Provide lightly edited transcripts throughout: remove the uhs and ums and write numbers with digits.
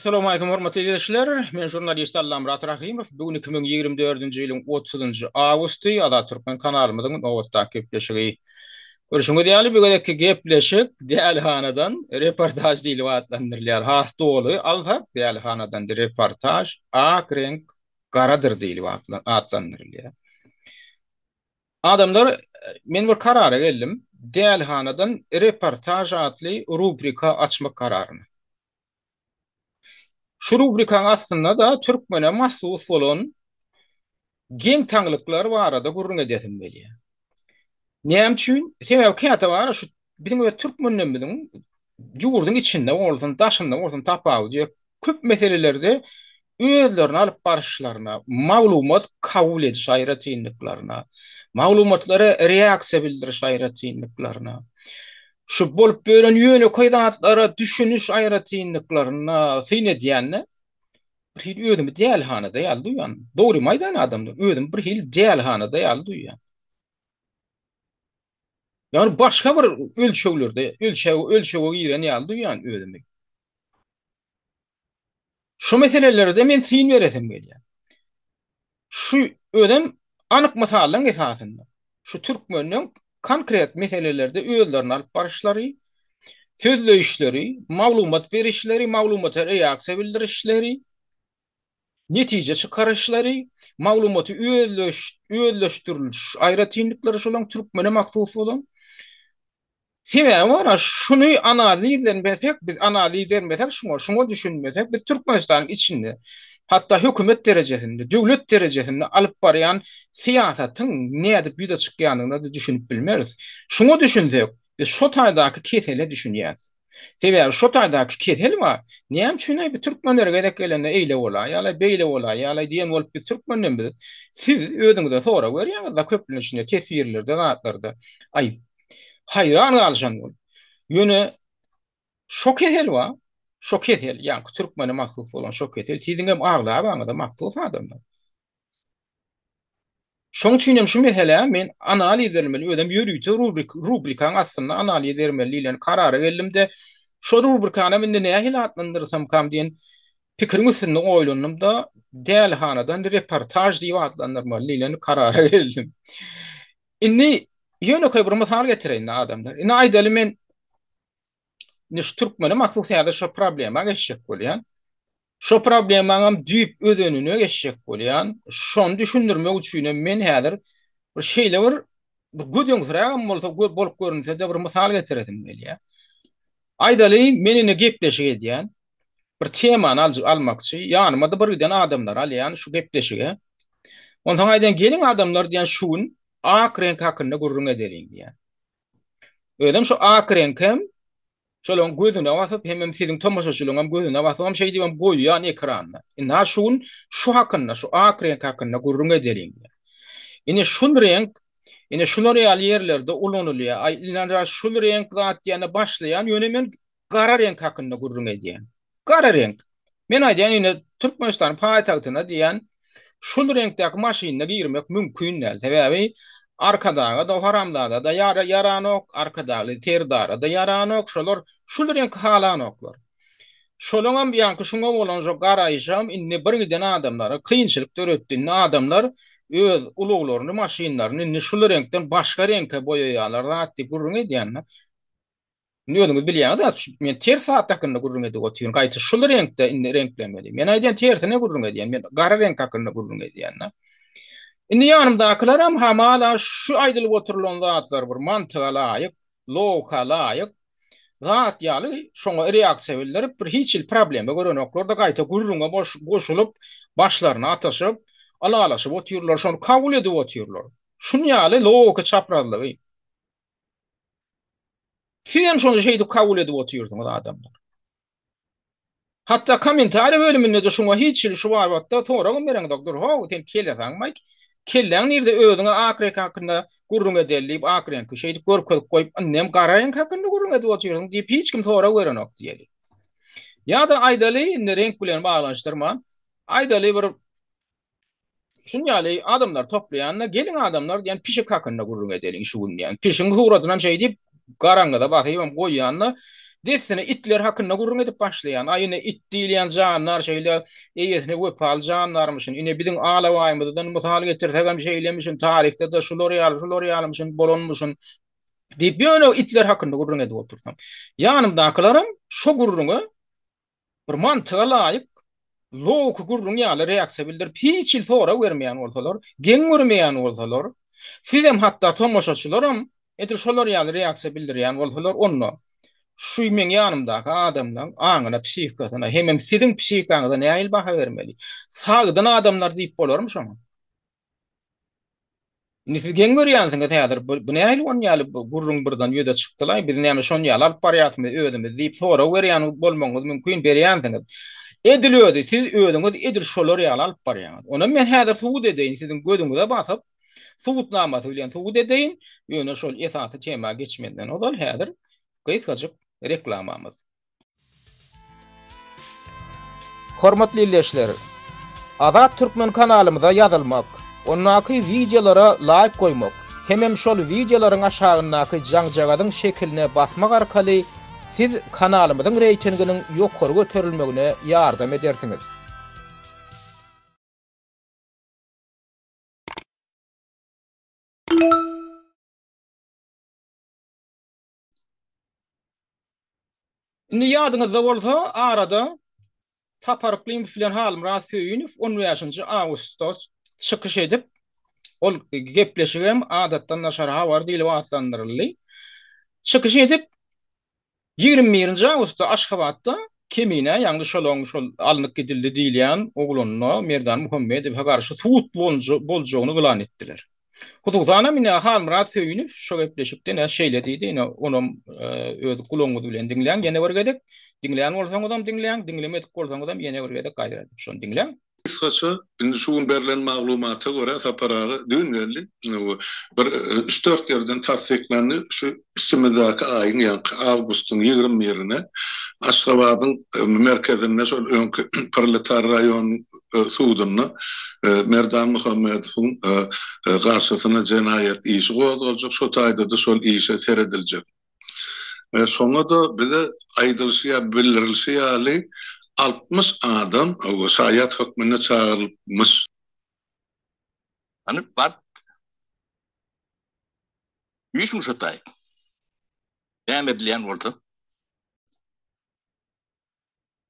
Assalamu hormatly ildeşler. Men žurnalist Allamyrat Rahymow. Bu gün 2024-nji ýylyň 30-njy awgusty Azat Türkmen kanalymyzyň nobatdaky gepleşigi. Görşüňiz ýaly, bu gezekki gepleşik Dälihanadan reportaž diýlip atlandyrylýar. Has doly alsak, Dälihanadan reportaž ak reňk garadyr diýlip atlandyrylýar. Adamlar, men bir karara geldim. Dälihanadan reportaž atly rubrika açmak kararyna. Şu rubrikanyň astynda-da türkmene mahsus bolan geň-taňlyklar barada gürrüň edesim gelýär. Näme üçin? Sebäbi käte bar şu biziň öz türkmenlerimiziň ýurduň içinde bolsun, daşynda bolsun tapawudy ýok. Köp meselelerde özlerini alyp baryşlaryna, maglumat kabul ediş aýratynlyklaryna, maglumatlara reaksiýa bildiriş aýratynlyklaryna, şu bolup bölen ýönekeý zatlara düşüniş aýratynlyklaryna syn edýände, bir hili özümi dälihanada ýaly duýýan. Dogrymy aýdaýyn adamlar, özümi bir hili dälihanada ýaly duýýan. Ýagny başga bir ölçeglerde, ölçeg, ölçege giren ýaly duýýan özümi. Şu meselelerde men syn beresim gelýär. Şu özem anyk mysallaryň esasynda. Şu türkmeniň konkret meselelerde özlerini alyp baryşlary, sözleýişleri, maglumat berişleri, maglumata reaksiýa bildirişleri, netije çykaryşlary, maglumaty özleş, özleşdiriliş aýratynlyklary şolaň türkmene mahsus bolan. Sebäbi bar, şuny analizlenmesek, biz analiz bermesek şuňa, şuňa düşünmesek, biz Türkmenistanyň içinde, hatda hökümet derejesinde, döwlet derejesinde alyp barýan syýasatyň nädip ýüze çykýandygyna-da düşünip bilmeris. Şuňa düşünsek, biz şo taýdaky kesele düşünýäs. Sebäbi şo taýdaky kesel bar. Näme üçin-aý bu türkmenler gezek gelende eýle bolaýýar-laý, beýle bolaýýar-laý diýen bolup biz türkmenden biz, siz özüňize sorag berýäňiz-de köplenç ine teswirlerde zatlarda. Aý, haýran galyşan bolup. Ýöne şo kesel bar, şo kesel, ýaňky türkmene mahsus bolan şo kesel siziňem aglabaňyza mahsus adamlar. Şoň üçin hem şu meselä men analiz bermeli, özem ýörite rubrik, rubrikaň astynda analiz bermeli diýlen karara geldim-de, şo rubrikanam indi nähili atlandyrsamkam diýen pikiriň üstünde oýlandym-da, Dälihanadan reportaž diýip atlandyrmaly diýlen karara geldim. Indi ýönekeý bir mysal getireýin adamlar. Indi aýdaly men indi şu türkmene mahsus häzir şo problema geçjek bolýan. Şo problemaňam düýp özenine geçjek bolýan. Şony düşündirmek üçinem men häzir bir şeýle bir bir gödeňsirägem bolsa bolup görünse-de bir mysal getiresim gelýär. Aýdaly men indi gepleşik edýän. Bir temany almakçy. Ýanyma-da bir giden adamlary alýan şu gepleşige. Onsoň aýdýan geliň adamlar diýýän şu gün ak reňk hakynda gürrüň edeliň diýýän. Özem şu ak reňkem şolaryň gözüne basyp hemem siziň tomaşaçylaryňam gözüne basybam şeý diýibem goýýan ekranda. Ynha şu gün şu hakynda şu ak reňk hakynda gürrüň edeliň diýýän. Ine şul reňk ine şular ýaly ýerlerde ulanylýar. Aý ine şul reňk zat diýende başlaýan ýöne men gara reňk hakynda gürrüň edýän. Gara reňk. Men aýdýan ine Türkmenistanyň paýtagtyna diýýän şul reňkdäki maşynda girmek mümkin däl. Sebäbi Arkadaga-da haramzada-da ýaranok, Arkadagly Serdara-da ýaranok, şolar şul reňki halanoklar. Şolaňam ýaňky şuňa bolan şo garaýşam indi bir giden adamlara kynçylyk döretdi. Indi adamlar öz ulaglaryny, maşynlaryny indi şul reňkden başga reňke boýaýarlar zat diýip gürrüň edýänler. Indi özüňiz bilýäňiz, men ters zat hakynda gürrüň edip otyryn. Gaýta şul reňkde indi reňklemeli. Men aýdýan tersine gürrüň edýän. Men gara reňk hakynda gürrüň edýän-de. Indi ýanymdakylaram hamala şu aýdylyp oturylan zatlar bir mantyga laýyk, logika laýyk zat ýaly şoňa reaksiýa bildirip bir hiç hili problema görenoklar-da gaýta gürrüňe goşulyp başlaryny atyşyp, ylalaşyp otyrlar, şony kabul edip otyrlar. Şuny ýaly logika çaprazlygy. Siz hem şony şeýdip kabul edip otyrsyňyz adamlar. Hatda kommentariýa bölüminde-de şuňa hiç hili şu babatda soragam bereňzok. Dur how, sen kelesaňmaý? Kelläň nirde özüňe ak reňk hakynda gürrüň edeli diýip ak reňki şeýdip görkezip goýup indem gara reňk hakynda gürrüň edip otyrsyň diýip hiç kim sorag berenok diýeli. Ýa-da aýdaly indi reňk bilen baglanyşdyrman aýdaly bir Şuny ýaly adamlar toplaýanda, geliň adamlar diýen pişik hakynda gürrüň edeliň şu gün diýen. Pişigiň suratynam şeý diýip garaňyza basybam goýýanda, Dessine itler hakynda gürrüň edip başlaýan. Aý ine it diýilýän jandar şeýle eýesine wepaly jandarmyşyn. Ine biziň alabaýymyzdan mysal getirsegem şeýlemişin, taryhda-da şular ýaly, şular ýalymyşyn bolanmyşyn diýip ýöne itler hakynda gürrüň edip otursam. Ýanymdakylaram şo gürrüňe bir mantyga laýyk logiki gürrüň ýaly reaksiýa bildirip hiç hili sorag bermeýän bolsalar, geň görmeýän bolsalar, sizem hatda tomaşaçylaram edil şolar ýaly reaksiýa bildirýän bolsalar, onda şu meň ýanymdaky adamlaň aňyna, psihikasyna hemem siziň psihikaňyza nähili baha bermeli? Sagdyn adamlar diýip bolarmy şoňa? Indi siz geň görýänsiňiz häzir, bu, bu nähili on ýaly bu gürrüň birden ýüze çykdy-laý, biz näme şon ýaly alyp barýasmy özümizi diýip sorag berýän bolmagyňyz mümkin, berýänsiňiz. Edil özi, siz özüňiz edil şolar ýaly alyp barýaňyz. Onam men häzir subut edeýin, siziň gözüňize basyp, subutnamasy bilen subut edeýin, ýöne şol esasy tema geçmezden ozal häzir gysgajyk reklamamyz. Hormatly ildeşler! Azat Türkmen kanalymyza ýazylmak, ondaky wideolara laýk goýmak hemem şol wideolaryň aşagyndaky jaňjagazyň şekiline basmak arkaly siz kanalymyzyň reýtinginiň ýokary göterilmegine ýardam edersiňiz. Indi ýadyňyzda bolsa, arada Sapar Yklymow bilen Halmyrat Söýünow on bäşinji awgustda çykyş edip, ol gepleşigem adatdan daşary habar diýlip atlandyryldy. Çykyş edip, 21-nji awgustda Aşgabatda Kemine, ýagny şolaň şol alnyp gidildi diýilýän oglanyna Merdan Muhammedowa garşy sud boljagyny yglan etdiler. Hususanam ine Halmyrat Söýünow şo gepleşikde ine şeýle diýdi, ine onam öz gulagyňyz bilen diňläň ýene bir gezek, diňlän bolsaňyzam diňläň, diňlemedik bolsaňyzam ýene bir gezek gaýrat edip şony diňläň. Gysgaça, indi şu gün berlen maglumata görä, Sapar aga düýn geldi, bir üç-dört ýerden tassyklandy, şu üstümizdäki aýyň, ýaňky awgustyň 21-ine Aşgabadyň merkezinde şol öňki Proletar raýonynyň sudunda Merdan Muhammedowyň garşysyna jenaýat işi gozgaljak, şo taýda-da şol işe serediljek. Şoňa-da bize aýdylyşy ýa bildirilişi ýaly 60 adam şaýat hökmünde çagyrylypmyş. Hany baryp üýşüň şo taýy. Näme edilýän bolsa.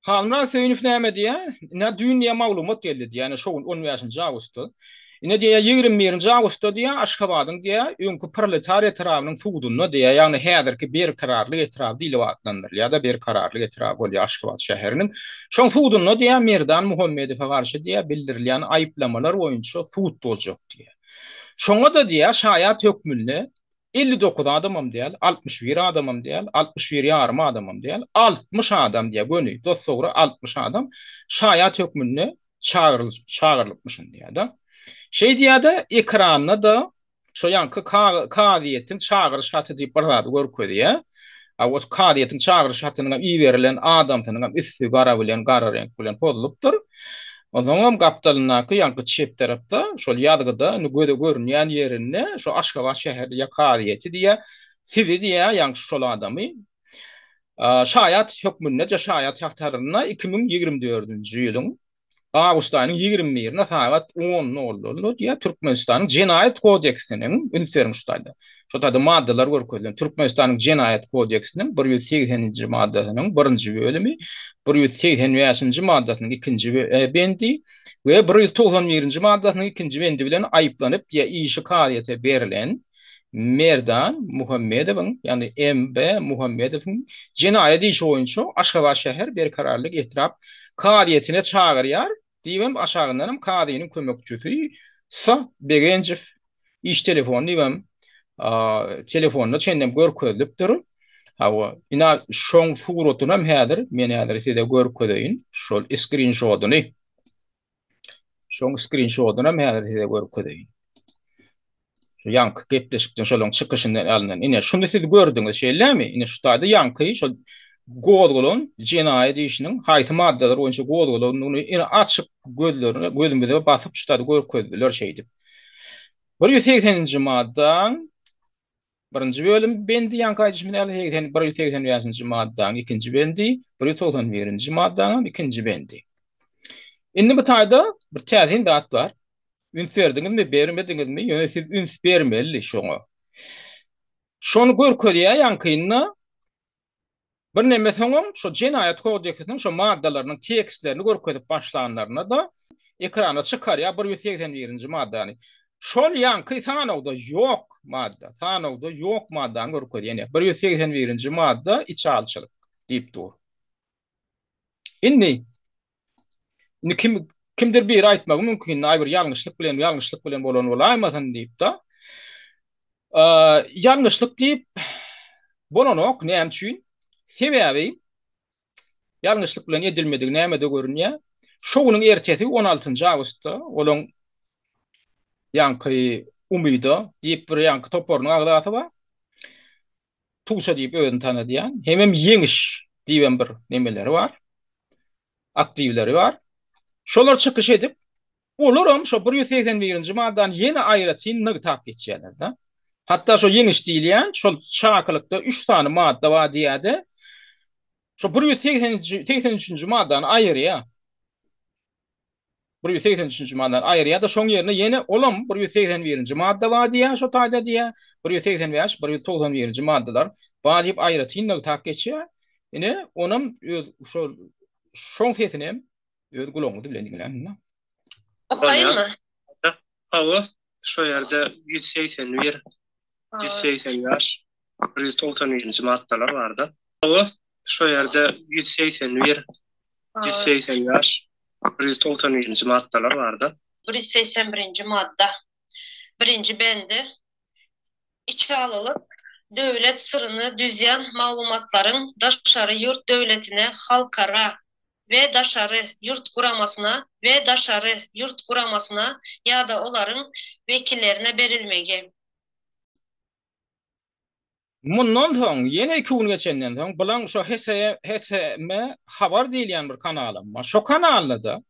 Halmyrat Söýünow näme diýýär? Ine düýn diýýär maglumat geldi diýýär. Ine şo gün 15-nji awgustda. Ine diýýär 21-nji awgustda diýýär Aşgabadyň diýýär öňki Proletar etrabynyň sudunda diýýär, ýagny häzirki Berkararlyk etraby diýlip atlandyrylýar-da, Berkararlyk etraby bolýar Aşgabat şäheriniň. Şoň sudunda diýýär Merdan Muhammedowa garşy diýýär bildirilýän aýyplamalar boýunça sud boljak diýýär. Şoňa-da diýýär şaýat hökmünde 59 adamam däl, 61 adamam däl, 61 ýarym adamam däl, 60 adam diýýär, göni, dos-dogry 60 adam şaýat hökmünde çagyrylypmyşyn diýýär-de. Şeý diýýär-de, ekranda-da şo ýaňky kazyýetiň çagyryş haty diýip bir zady görkezýär. A o kazyýetiň çagyryş hatynyňam iberilen adamsynyňam üsti gara bilen, gara reňk bilen pozulypdyr. Onsoňam gapdalyndaky ýaňky çep tarapda şol ýazgyda indi göze görünýän ýerinde şo Aşgabat şäher diýýär kazyýeti diýýär sizi diýýär ýaňky şol adamy şaýat hökmünde şaýat hatarynda 2024-nji ýylyň awgust aýynyň 21-ine sagat on nol nolda diýýär Türkmenistanyň Jenaýat kodeksiniň üns beriň şu taýda şo taýda maddalar görkezilen Türkmenistanyň Jenaýat kodeksiniň 180-nji maddasynyň birinji bölümi, 185-nji maddasynyň ikinji bendi we 191-nji maddasynyň ikinji bendi bilen aýyplanyp diýä işi kazyýete berlen Merdan Muhammedowyň, ýagny MB Muhammedowyň jenaýat işi boýunça Aşgabat şäher Berkararlyk etrap kazyýetine çagyrýar diýibem aşagyndanam kazynyň kömekçisi S. Begenjow Iş telefony diýibem telefonyna çenlem görkezilipdir. Hawa, ina şoň suratynam häzir men häzir size görkezeýin. Şol skrinşodyny. Şoň skrinşodynam häzir size görkezeýin. Şu ýaňky gepleşikden şolaň çykyşyndan alnan. Ine şuny siz gördüňiz, şeýlemi? Ine şu taýda ýaňky şol gozgalan jenaýat işiniň haýsy maddalar boýunça gozgalandygyny ine açyk gözlerine gözümize basyp şu taýda görkezdiler şeýdip. 180-nji maddaň. Birinji bölüm bendi ýaňky aýdyşymyz ýaly 80 185-nji maddaň ikinji bendi, 191-nji maddaň hem ikinji bendi. Indi bu taýda bir täsin zat bar. Üns berdiňizmi, bermediňizmi, ýöne siz üns bermeli şoňa. Şony görkezýär ýaňkynda Birneme soňam şo Jenaýat kodeksiniň şo maddalarynyň tekstlerini görkezip başlanlarynda-da ekrana çykarýar 181-nji maddany. Şol ýaňky sanawda ýok madda, sanawda ýok maddany görkezýär. Ine, 181-nji madda içalyçylyk diýip dur. Indi indi kim kimdir biri aýtmagy mümkin, aý bir ýalňyşlyk bilen, ýalňyşlyk bilen bolan bolaýmasyn diýip-de. Ýalňyşlyk diýip bolanok, näme üçin? Sebäbi ýalňyşlyk bilen edilmedigi nämede görünýär? Şo günüň ertesi 16-njy awgustda olaň ýaňky Umyda diýip bir ýaňky toparynyň agzasy bar. Tugça diýip özüni tanadýan, hemem Ýeňiş diýibem bir nemeleri bar. Aktiwleri bar. Şolar çykyş edip, olaram şo 181-nji maddany ýene aýratyn nygtap geçýärler-de. Hatda şo Ýeňiş diýilýän şol çakylykda üç sany madda bar diýýär-de, şo 183-nji maddany aýyrýar. 183-nji maddany aýyrýar-da, şoň ýerine ýene olam 181-nji madda bar diýýär, şo taýda diýýär. 185, 191-nji maddalar bar diýip aýratyn nygtap geçýär. Ine, onam öz şol şoň sesini hem öz gulagyňyz bilen diňläň indi. Okaýynmy? Hawa, şo ýerde 181, 185, 191-nji maddalar barda. Hawa, şo ýerde 181, 185, 191-nji maddalar barda. 181-nji madda, birinji bendi, Içalylyk, döwlet syryny düzýän maglumatlaryň daşary ýurt döwletine, halkara we daşary ýurt guramasyna we daşary ýurt guramasyna ýa-da olaryň wekillerine berilmegi. Mundan soň, ýene iki gün geçenden soň, bulaň şo HSM Habar diýilýän bir kanalam bar. Şo kanalda-da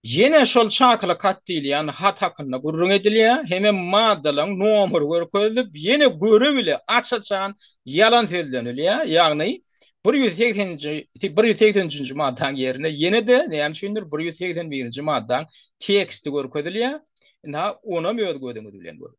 ýene şol çakylyk hat diýilýän hat hakynda gürrüň edilýär, hemem maddalaryň nomeri görkezilip, ýene göre-bile aç-açan ýalan sözlenilýär, ýagny 180-nji, 183-nji maddaň ýerine ýene-de näme üçindir 181-nji maddaň teksti görkezilýär. Ynha, onam öz gözüňiz bilen görüň.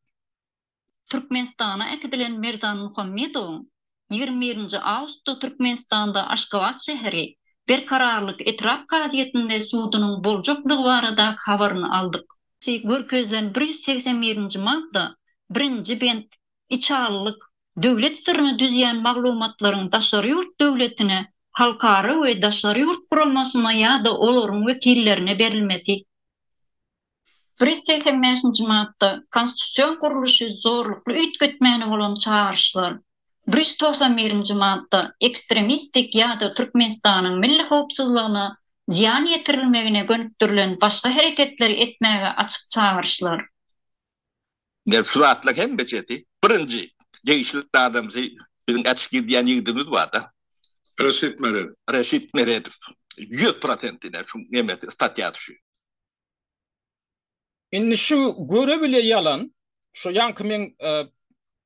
Türkmenistana äkidilen Merdan Muhammedowyň 21 nji awgustda Türkmenistanda Aşgabat şäheri Berkararlyk etrap kazyýetinde sudunyň boljakdygy baradaky habaryny aldyk. Görkezilen 181 nji madda, birinji bent, içalylyk, döwlet syryny düzýän maglumatlaryň daşary ýurt döwletine, halkara we daşary ýurt guramasyna ýa-da olaryň wekillerine berilmesi. 185-nji madda, konstitusion gurluşy zorlukly üýtgetmäne bolan çagyryşlar. 191-nji madda, ekstremistik ýa-da Türkmenistanyň milli howpsuzlygyna zyýan ýetirilmegine gönükdirilen başga hereketleri etmäge açyk çagyryşlar. Ine şu zatlaryň hemmejesi birinji degişli adamsy biziň açyk gidýän ýigidimiz barda. Reşit Meredow. Reşit Meredow. 100% ine şu nemesi statýasy şu. Indi şu göre bile ýalan, şu ýaňky meň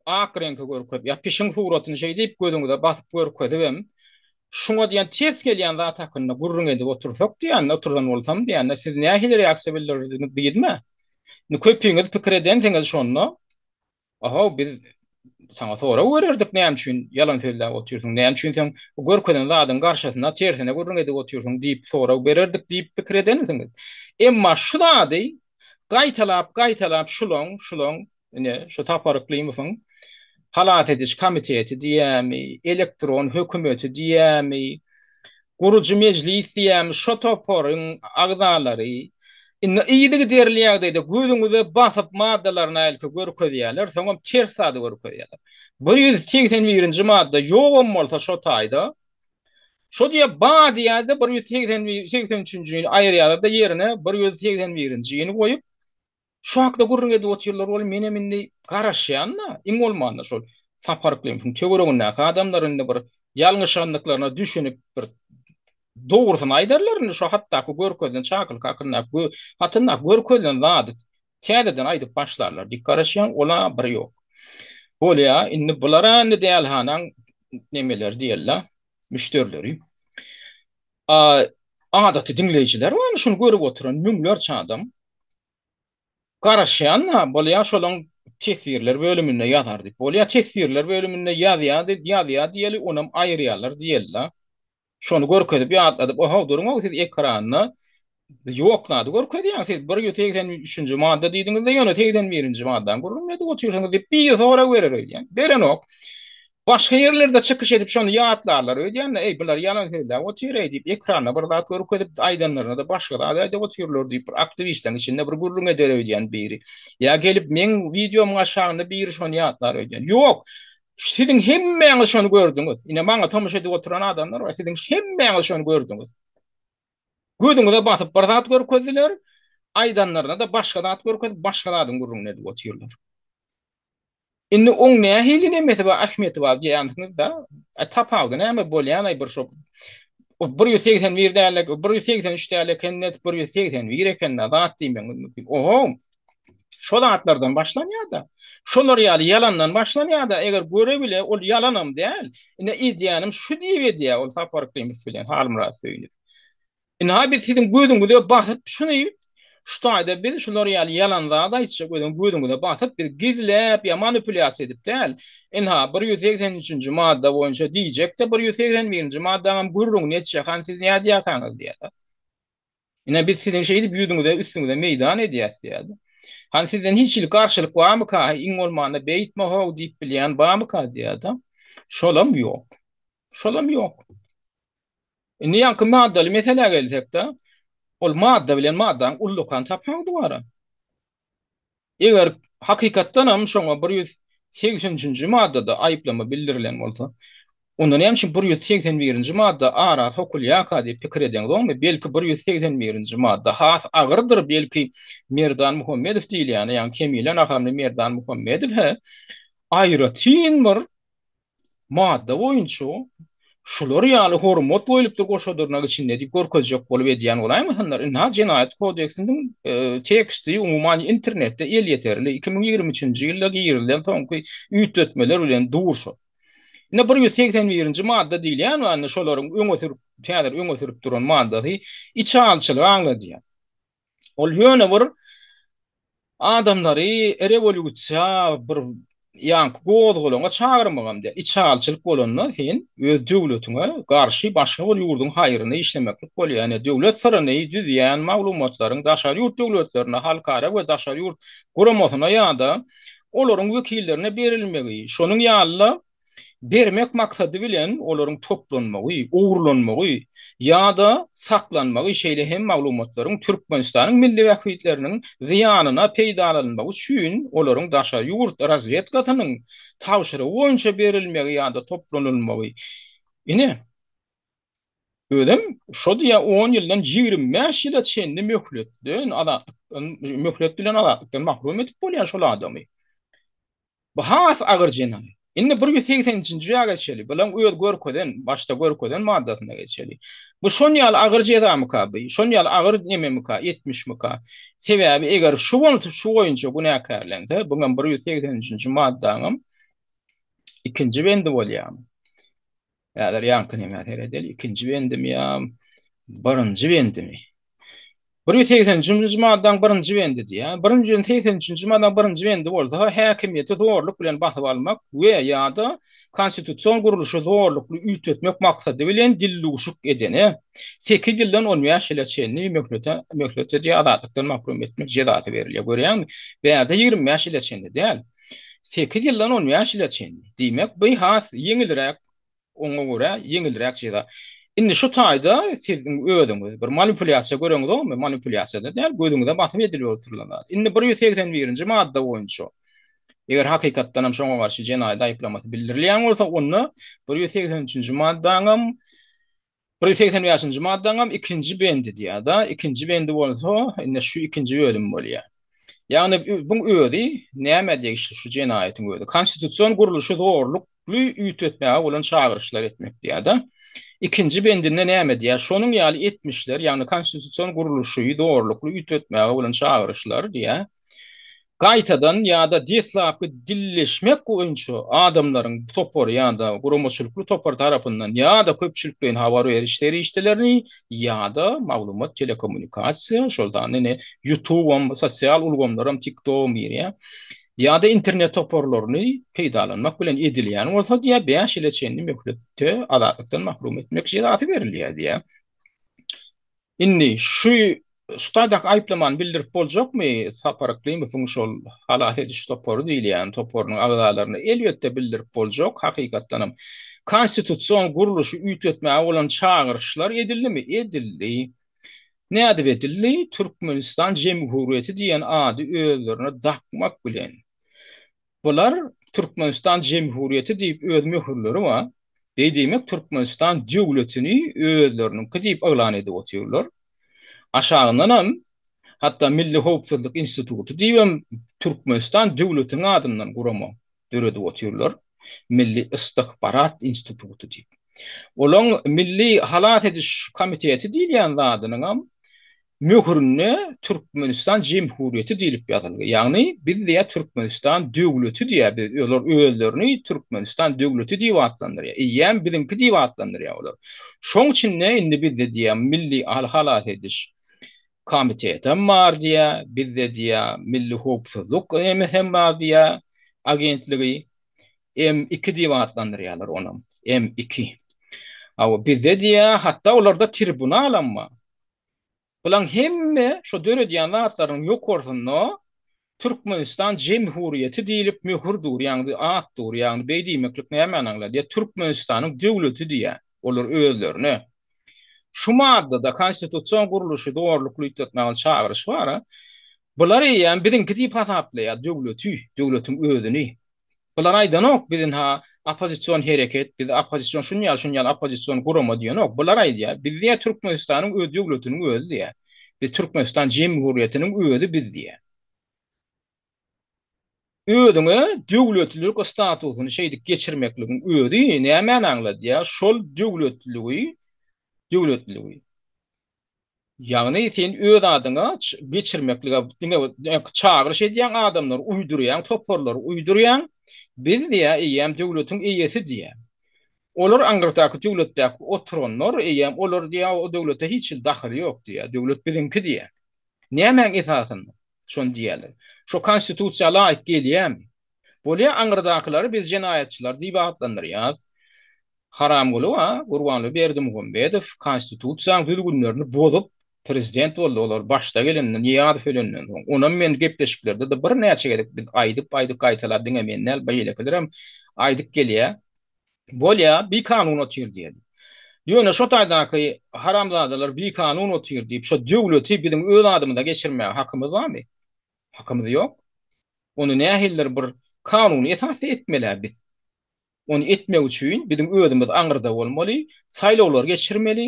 ak reňki görkezip, ýa pişiň suratyny şeý diýip gözüňize basyp görkezibem, şuňa diýen ters gelýän zat hakynda gürrüň edip otursak diýende, oturan bolsam diýende, siz nähili reaksiýa bildirerdiňiz diýdimä. Indi köpüňiz pikir edensiňiz şonda, Ahow, biz saňa sorag bererdik, näme üçin ýalan sözläp otyrsyň, näme üçin sen bu görkezen zadyň garşysyna tersine gürrüň edip otyrsyň diýip sorag bererdik diýip pikir edenmisiňiz? Emma şu zady gaýtalap, gaýtalap şulaň, şulaň, ine, şu Sapar Yklymowyň halas ediş komiteti diýýämi, elektron hökümeti diýýämi, Gurujy mejlis diýýämi şo toparyň agzalary indi yzygiderli ýagdaýda gözüňize basyp maddalaryny ilki görkezýärler, soňam ters zady görkezýärler. 181-nji madda ýogam bolsa şo taýda, şo diýýär bar diýýär-de 183-njini aýyrýarlar-da ýerine 181-njini goýup, Şu hakda gürrüň edip otyrlar welin menem indi garaşýan-da, iň bolmanda şol Sapar Yklymowyň töweregindäki adamlar indi bir ýalňyşandyklaryna düşünip bir dogrusyny aýdarlar indi şu hatdaky görkezilen çakylyk hakyndaky hatyndaky görkezilen zady täzeden aýdyp başlarlar diýip garaşýan, ola bir ýok. Bolýa, indi bulara indi dälhanaň nemeleri diýeli, müşderileri. A adaty diňleýjiler bar, şuny görüp oturan müňlerçe adam. Garaşýan-da, bolýa şolaň teswirler bölüminde ýazar diýip. Bolýa teswirler bölüminde ýazýar diýip, ýazýar diýeli, onam aýyrýarlar diýeli-de. Şony görkezip ýatladyp, ohow duruň-ow siz ekranda ýok zady görkezýäňiz, siz 183-nji madda diýdiňiz-de, ýöne 81-nji maddany gürrüň edip otyrsyňyz diýip, biri sorag berer öýdýän. Berenok. Başga ýerlerde çykyş edip şony ýatlarlar öýdýän-de, eý, bular ýalan sözläp otyr-eý diýip, ekranda bir zat görkezip, aýdanlaryna-da başga zat aýdyp otyrlar diýip, bir aktiwistleriň içinde bir gürrüň eder öýdýän biri. Ýa gelip meň wideomyň aşagynda biri şony ýatlar öýdýän. Ýok! Siziň hemmäňiz şony gördüňiz. Ine, maňa tomaşa edip oturan adamlar bar, siziň hemmäňiz şony gördüňiz. Gözüňize basyp bir zat görkezdiler, aýdanlaryna-da başga zat görkezip, başga zadyň gürrüňini edip otyrlar. Indi oň nähili nemesi bar, ähmiýeti bar diýýänsiňiz-de. A tapawudy näme bolýan-aý bir şo 181 däl, 183 däl eken-de, 181 eken-de zat diýmegiňiz mümkin. Oho! Şo zatlardan başlanýar-da. Şolar ýaly ýalandan başlanýar-da, eger göre bile ol ýalanam däl. Ine edýänim şu diýip edýär ol Sapar Yklimow bilen Halmyrat Söýünow. Ynha biz siziň gözüňize basyp şuny şu taýda biz şular ýaly ýalan zat aýtjak özüň gözüňize basyp biz gizläp ýa manipulýasiýa edip däl. Ynha 183-nji madda boýunça diýjekde 181-nji maddaňam gürrüňini etjek hany siz nädýärkaňyz diýýär. Ine biz siziň şeýdip ýüzüňize üstüňize meýdan edýäs diýýär. Hany sizden hiç hili garşylyk barmyka iň bolmanda beýtme how diýip bilýän barmyka diýýär-de. Şolam ýok. Şolam ýok. Indi ýaňky maddaly meselä gelsek-de, ol madda bilen maddaň ullakan tapawudy bar-a. Eger hakykatdanam şoňa 183-nji maddada aýyplama bildirilen bolsa, onda näme üçin 181-nji madda ara sokulýarka diýip pikir edeňzokmy? Belki 181-nji madda has agyrdyr, belki Merdan Muhammedow diýilýäne, ýagny Kemile nahamly Merdan Muhammedow aýratyn bir Madda boýunça şular ýaly hormat goýlupdyr goşa dyrnak içinde diýip görkezjek bolup edýän bolaýmasynlar. Ynha Jenaýat kodeksiniň teksti umuman internetde elýeterli. 2023-nji ýylda girizilen soňky üýtgetmeler bilen dur şol. Ine 181-nji madda diýilýän bar indi şolaryň öňe sürüp häzir öňe sürüp duran maddasy içalyçylygy aňladýar. Ol ýöne bir adamlary rewolýusiýa bir ýaňky gozgalaňa çagyrmagam däl. Içalyçylyk bolanda sen öz döwletiňe garşy başga bir ýurduň haýryna işlemeklik bolýar. Ýöne döwlet syryny düzýän maglumatlaryň daşary ýurt döwletlerine, halkara we daşary ýurt guramasyna ýa-da olaryň wekillerine berilmegi, şonuň ýaly-da bermek maksady bilen olaryň toplanmagy, ogurlanmagy ýa-da saklanmagy, şeýle hem maglumatlaryň Türkmenistanyň milli bähbitleriniň zyýanyna peýdalanylmagy üçin olaryň daşary ýurt razwedkasynyň tabşyrygy boýunça berilmegi ýa-da toplanylmagy, ine, özem şo diýýär on ýyldan 25 ýyla çenli möhletden azatlykdan möhlet bilen azatlykdan mahrum edip bolýar şol adamy. Bu has agyr jenaýat. Indi 183-nji ýa geçeli. Bulaň öz görkezen, başda görkezen maddasyna geçeli. Bu şon ýaly agyr jezamyka bu? Şon ýaly agyr nememika, etmişmika? Sebäbi eger şu bolsa, şu boýunça günäkärlense, buňam 183-nji maddaňam ikinji bendi bolýarmy? Häzir ýaňky nämä seredeli, ikinji bendimi ýa birinji bendimi? 183-nji maddaň birinji bendi diýýär. Birinji 83-nji maddaň birinji bendi bolsa, häkimiýeti zorluk bilen basyp almak we ýa-da konstitusion gurluşy zorlukly üýtgetmek maksady bilen dildüwşük edene 8 ýyldan 15 ýyla çenli möhlete möhlet edýär, azatlykdan mahrum etmek jezasy berilýär. Görýäňmi? Bärde 25 ýyla çenli däl. 8 ýyldan 15 ýyla çenli. Diýmek, bu has ýeňilräk, oňa görä ýeňilräk jeza. Indi şu taýda siziň özüňiz bir manipulýasiýa göreňizokmy? Manipulýasiýa-da däl, gözüňize basyp edilip oturylan zat. Indi 181-nji madda boýunça, eger hakykatdan hem şoňa garşy jenaýat aýyplamasy bildirilýän bolsa, onda 183-nji maddaňam 185-nji maddaňam ikinji bendi diýýär-de, ikinji bendi bolsa, indi şu ikinji bölüm bolýar. Ýagny buň özi nämä degişli şu jenaýatyň özi? Konstitusion gurluşy zorlukly üýtgetmäge bolan çagyryşlar etmek diýýär-de. Ikinji bendinde näme diýýär? Şonuň ýaly etmişler, ýagny konstitusion gurluşy zorlukly üýtgetmäge bolan çagyryşlar diýýär. Gaýtadan ýa-da deslapky dilleşmek boýunça adamlaryň topary ýa-da guramaçylykly topar tarapyndan ýa-da köpçülikleýin habar beriş serişdelerini ýa-da maglumat telekommunikasiýa, şol sanda ine ýutubam, sosial ulgamlaram, tiktogam girýär, ýa-da internet toparlaryny peýdalanmak bilen edilýän bolsa diýýär, bäş ýyla çenli möhletde azatlykdan mahrum etmek jezasy berilýär diýýär. Indi şu şu taýdaky aýyplamany bildirip boljakmy Sapar Yklymowyň şol halas ediş topary diýilýän toparynyň agzalaryna? Elbetde bildirip boljak. Hakykatdanam konstitusion gurluşy üýtgetmäge bolan çagyryşlar edildimi? Edildi. Nädip edildi? Türkmenistan Jemhuriýeti diýen ady özlerine dakmak bilen. Bular Türkmenistan Jemhuriýeti diýip öz möhürleri bar. Beý diýmek Türkmenistan döwletini özleriniňki diýip yglan edip otyrlar. Aşagyndanam hatda Milli howpsuzlyk instituty diýibem Türkmenistan döwletiniň adyndan gurama döredip otyrlar. Milli istihbarat instituty diýip. Olaň Milli halas ediş komiteti diýilýän zadynyňam Möhürinde Türkmenistan Jemhuriýeti diýlip ýazylgy. Ýagny biz diýýär Türkmenistan döwleti diýýär biz olar özlerini Türkmenistan döwleti diýip atlandyrýar. Eýýäm biziňki diýip atlandyrýar olar. Şoň içinde indi bizde diýýär Milli halas ediş komitetem bar diýýär, bizde diýýär Milli howpsuzlyk nemesem bar diýýär agentligi. M2 diýip atlandyrýarlar onam. M2. Hawa bizde diýýär hatda olarda tribunalam bar. Bulaň hemme şo döredýän zatlarynyň ýokarsynda Türkmenistan Jemhuriýeti diýlip möhür dur, ýagny at dur, ýagny beý diýmeklik nämäni aňladýar? Türkmenistanyň döwleti diýýär olar özlerine. Şu maddada konstitusion gurluşy zorlukly üýtgetmäge çagyryş bar-a. Bular eýýäm biziňki diýip hasaplaýar döwleti, döwletiň özüni. Bular aýdanok biz ynha oppozision hereket, biz oppozision şun ýaly şun ýaly oppozision gurama diýenok. Bular aýdýar, biz diýýär Türkmenistanyň öz döwletiniň özi diýýär. Biz Türkmenistan jemhuriýetiniň özi biz diýýär. Özüňe döwletlilik statusyny şeýdip geçirmekligiň özi nämäni aňladýar? Şol döwletligi döwletligi Ýagny sen öz adyňa geçirmeklige diňe çagyryş edýäň adamlary uýdurýaň toparlary uýdurýaň biz diýä eýýäm döwletiň eýesi diýä. Olar aňyrdaky döwletdäki oturanlar eýýäm olar diýä o döwlete hiç hili dahyly ýok diýä döwlet biziňki diýä. Nämäň esasynda şony diýýäler. Şo konstitusiýa laýyk gelýämi? Bolýa aňyrdakylary biz jenaýatçylar diýip atlandyrýas. Haramguly wa Gurbanguly Berdimuhamedow konstitusiýanyň düzgünlerini bozup prezident boldy olar başda gelende Nyýazow ölenden soň onam men gepleşiklerde-de birnäçe gezek biz aýdyp aýdyp gaýtalap diňe men däl beýlekilerem aýdyp gelýä bolýa bikanun otyr diýeli ýöne şo taýdaky haramzadalar bikanun otyr diýip şo döwleti biziň öz adymyza geçirmäge hakymyz barmy hakymyz ýok ony nähilidir bir kanuny esasda etmelä biz Ony etmek üçin biziň özümiz aňyrda bolmaly, saýlawlar geçirmeli,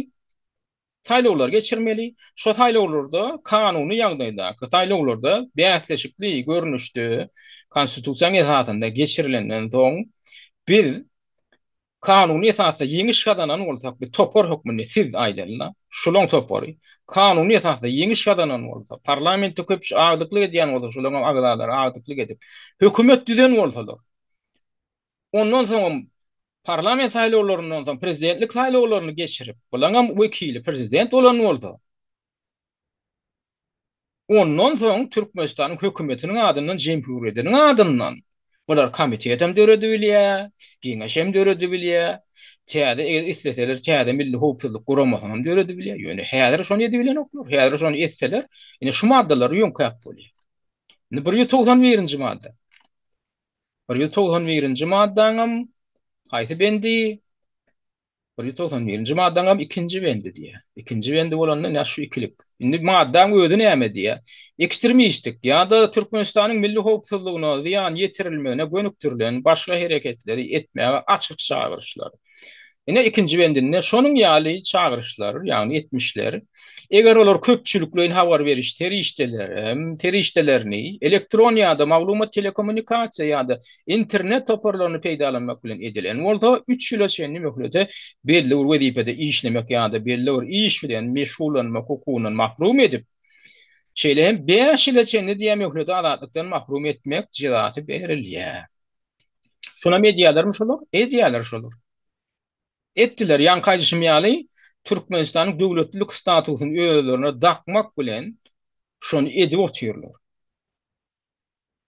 saýlawlar geçirmeli. Şo saýlawlarda kanuny ýagdaýdaky saýlawlarda bäsleşikli görnüşde konstitusiýanyň esasynda geçirilenden soň biz kanuny esasda ýeňiş gazanan bolsak, biz topar hökmünde siz aýdalyň-da, şulaň topary kanuny esasda ýeňiş gazanan bolsa, parlamentde köpçü agdyklyk edýän bolsa, şolaň agzalary agdyklyk edip, hökümet düzen bolsalar, Ondan soňam parlament saýlawlaryndan soň prezidentlik saýlawlaryny geçirip, bulaňam wekili prezident bolan bolsa, ondan soň Türkmenistanyň hökümetiniň adyndan, jemhuriýetiniň adyndan bular komitetem döredibilýär, geňeşem döredibilýär, täze eger isleseler täze milli howpsuzlyk guramasyny hem döredibilýär. Ýöne häzir şony edibilenoklar. Häzir şony etseler, ine şu maddalary ýöňkäp bolýar. Indi 191-nji madda. 191-nji maddaňam haýsy bendi? 191-nji maddaňam ikinji bendi diýýär. Ikinji bendi bolanda näme şu ikilik. Indi maddaň özi näme diýýär? Ekstremistik ýa-da Türkmenistanyň milli howpsuzlygyna zyýan ýetirilmegine gönükdirilen başga hereketleri etmäge açyk çagyryşlar. Ine ikinji bendinde şonuň ýaly çagyryşlar, ýagny etmişler, eger olar köpçülikleýin habar beriş serişdelerem, serişdelerini elektron ýa-da maglumat-telekommunikasiýa ýa-da internet toparlaryny peýdalanmak bilen edilen bolsa, üç ýyla çenli möhlete belli bir wezipede işlemek ýa-da belli bir iş bilen meşgullanmak hukugyndan mahrum edip. Şeýle hem 5 ýyla çenli diýýär möhlete azatlykdan mahrum etmek jezasy berilýär. Şonam edýärlermi şolar? Edýärler şolar. Etdiler. Ýaňky aýdyşym ýaly, Türkmenistanyň döwletlilik statusyny özlerine dakmak bilen şony edip otyrlar.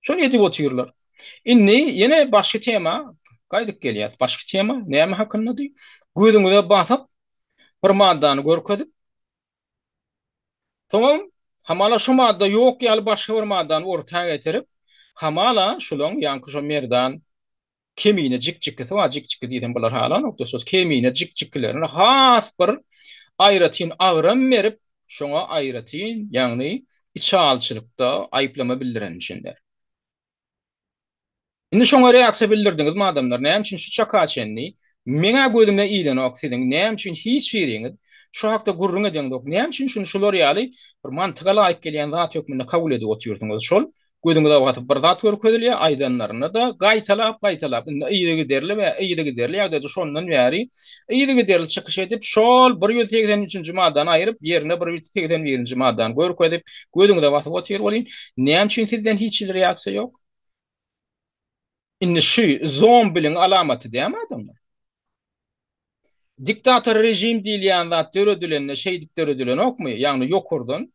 Şony edip otyrlar. Indi ýene başga tema gaýdyp gelýäs. Başga tema näme hakyndady? Gözüňize basyp bir maddany görkezip, soňam hamala şu madda ýok ýaly başga bir maddany orta getirip, hamala şulaň ýaňky şo Merdan Kemine jik-jikisi bar, jik-jiki diýsem bular halanokdy, şo kemine jik-jikilerine has bir aýratyn agram berip, şoňa aýratyn, ýagny içalyçylykda aýyplama bildirenmişinler. Indi şoňa reaksiýa bildirdiňizmi adamlar, näme üçin şu çaka çenli meň-ä gözüme ilenok siziň, näme üçin hiç biriňiz şu hakda gürrüň edeňzok, näme üçin şuny şular ýaly bir mantyga laýyk gelýän zat hökmünde kabul edip otyrsyňyz, şol Gözüňize basyp bir zat görkezilýär, aýdanlarynda-da gaýtalap-gaýtalap, indi yzygiderli we yzygiderli ýagdaýda şondan bäri yzygiderli çykyş edip, şol 183-nji maddany aýryp, ýerine 181-nji maddany görkezip, gözüňize basyp otyr welin, näme üçin sizden hiç hili reaksiýa ýok? Indi şu zombiliň alamaty dämi adamlar? Diktator režim diýilýän zat döredilende şeýdip döredilenokmy? Ýagny ýokardan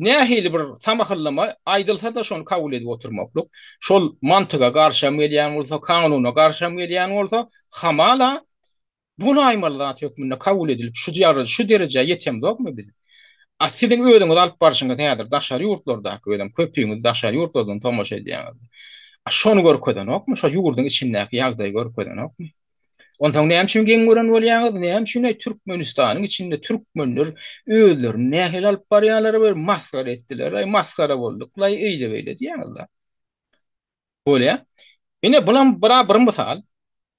Nähili bir samahyllama aýdylsa-da şony kabul edip oturmaklyk, şol mantyga garşam gelýän bolsa, kanuna garşam gelýän bolsa, hamala bolaýmaly zat hökmünde kabul edilip şu şu derejä ýetemzokmy biz? A siziň özüňiz alyp barşyňyz häzir daşary ýurtlardaky özem köpüňiz daşary ýurtlardan tomaşa edýäňiz. A şony görkezenokmy? Şo ýurduň içindäki ýagdaýy görkezenokmy? Onsoň näme üçin geň gören bolýaňyz? Näme üçin aý Türkmenistanyň içinde türkmenler özlerini nähili alyp barýarlar we masgara etdiler, aý masgara bolduk-laý eýle-beýle diýýäňiz-la. Bolýa. Ine bulam bira bir mysal.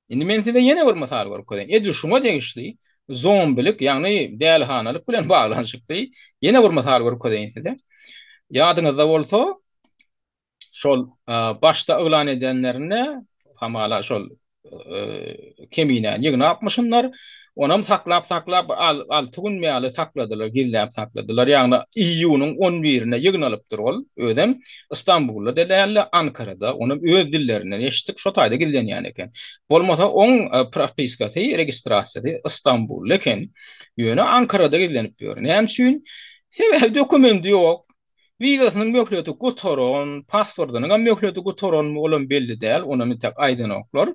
Indi men size ýene bir mysal görkezeýin. Edil şuňa degişli zombilik, ýagny dälihanalyk bilen baglanyşykly ýene bir mysal görkezeýin size. Ýadyňyzda bolsa, şol başda yglan edenlerinde hamala şol keminäni ýygnapmyşynlar. Onam saklap-saklap 6 gün ýaly sakladylar, gizläp sakladylar. Ýagny iýunyň on birine ýygnalypdyr ol. Özem Istanbulda däldi, Ankarada. Onam öz dillerinden eşitdik, şo taýda gizlenýän eken. Bolmasa oň propiskasy, registrasiýasy Istanbulda eken. Ýöne Ankarada gizlenip ýör. Näme üçin? Sebäbi dokumenti ýok. Wizasynyň möhleti gutaran, pasportynyňam möhleti gutaranmy, olam belli däl, onam entek aýdanoklar.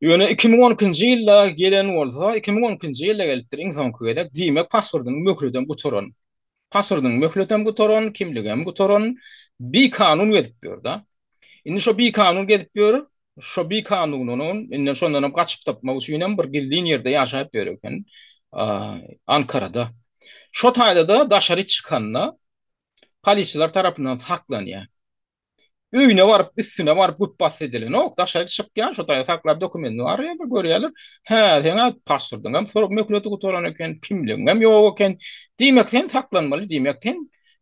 Ýöne 2012-nji ýylda gelen bolsa, 2012-nji ýylda gelipdir iň soňky gezek, diýmek pasportynyň möhletem gutaran. Pasportynyň möhletem gutaran, kimligem gutaran, bikanun gezip ýör-de. Indi şo bikanun gezip ýör, şo bikanunyny indi şondanam gaçyp tapmak üçinem bir gizlin ýerde ýaşap ýör eken, Ankarada. Şo taýda-da daşary çykanda polisiýalar tarapyndan saklanýar. Öýüne baryp, üstüne baryp güpbasdy edilenok. Daşary çykýar, şo taýda saklap dokumentini barýar, bir görýärler. Hä, seň-ä pasportyňam sorup möhleti gutaran eken, kimligiňem ýok eken. Diýmek sen saklanmaly, diýmek sen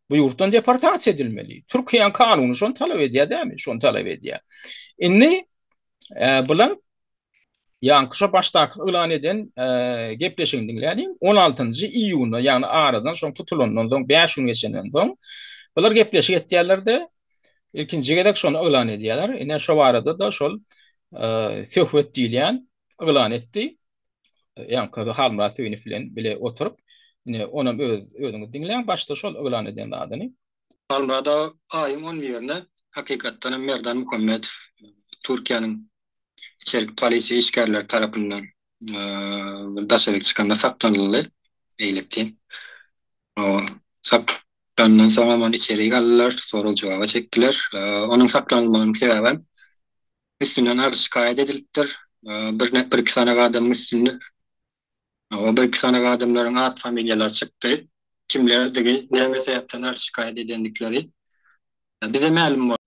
Bu ýurtdan deportasiýa edilmeli. Türkiýäniň kanuny şony talap edýär dämi? Şony talap edýär. Indi e, bulan ýaňky şo başdaky yglan eden e, gepleşigini diňläliň. 16-njy iýunda, ýagny aradan şoň tutulandan soň 5 gün geçenden soň bular gepleşik etýärler-de ilkinji gezek şony yglan edýärler. Ine şo barada-da şol e, söhbet diýilýän yglan etdi. Ýaňky Halmyrat Söýünow bilen bile oturyp, ine, onam öz özüňiz diňläň, başda şol yglan eden zadyny. Halmyrat aga aýyň on birine hakykatdan hem Merdan Muhammedow Türkiýäniň içerki polisiýa işgärleri tarapyndan daşaryk çykanda saklanyldy, eýlekdi. Saklanandan soňam ony içerik aldylar, sorag-jogaba çekdiler. Onuň saklanylmagynyň sebäbem Üstünden arz-şikaýat edilipdir. Bir bir-iki sany adamyň üstünde o bir-iki sany adamlaryň at-familiýalary çykdy. Kimlerdigi, näme sebäpden arz-şikaýat edendikleri bize mälim boldy.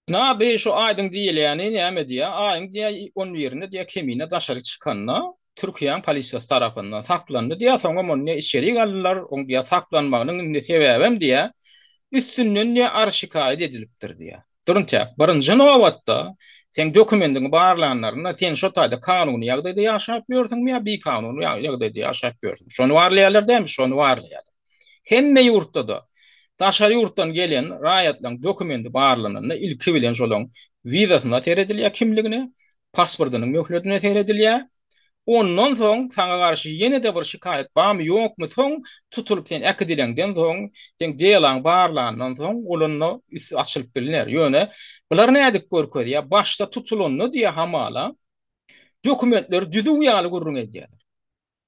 Nabi şu aýdyň diýilýäni näme diýýär? Aýyň diýýär on birinde diýýär Kemine daşary çykanda Türkiýäň polisiýasy tarapyndan saklandy diýýär, soňam ony diýýär içerik aldylar, oň diýýär saklanmagynyň indi sebäbem diýýär, üstünden diýýär arz-şikaýat edilipdir diýýär. Durun täk, birinji nobatda. Seň dokumendiňi barlanlarynda sen şo taýda kanuny ýagdaýda ýaşap ýörsüňmi ýa bikanuny ýagdaýda ýaşap ýörsüň? Şony barlaýarlar dälmi? Şony barlaýarlar. Hemme ýurtda-da daşary ýurtdan gelen raýatlaryň dokumendi barlananda ilki bilen şolaň wizasyna seredilýär, kimligine, pasportynyň möhletine seredilýär. Ondan soň saňa garşy ýene-de bir şikaýat barmy, ýokmy, soň tutulyp sen äkidileňden soň, seň delaň barlandan soň ol onda üsti açylyp bilner. Ýöne bular nädip görkezýär? Başda tutulanda diýýär hamala dokumentleri düzüw ýaly gürrüň edýärler.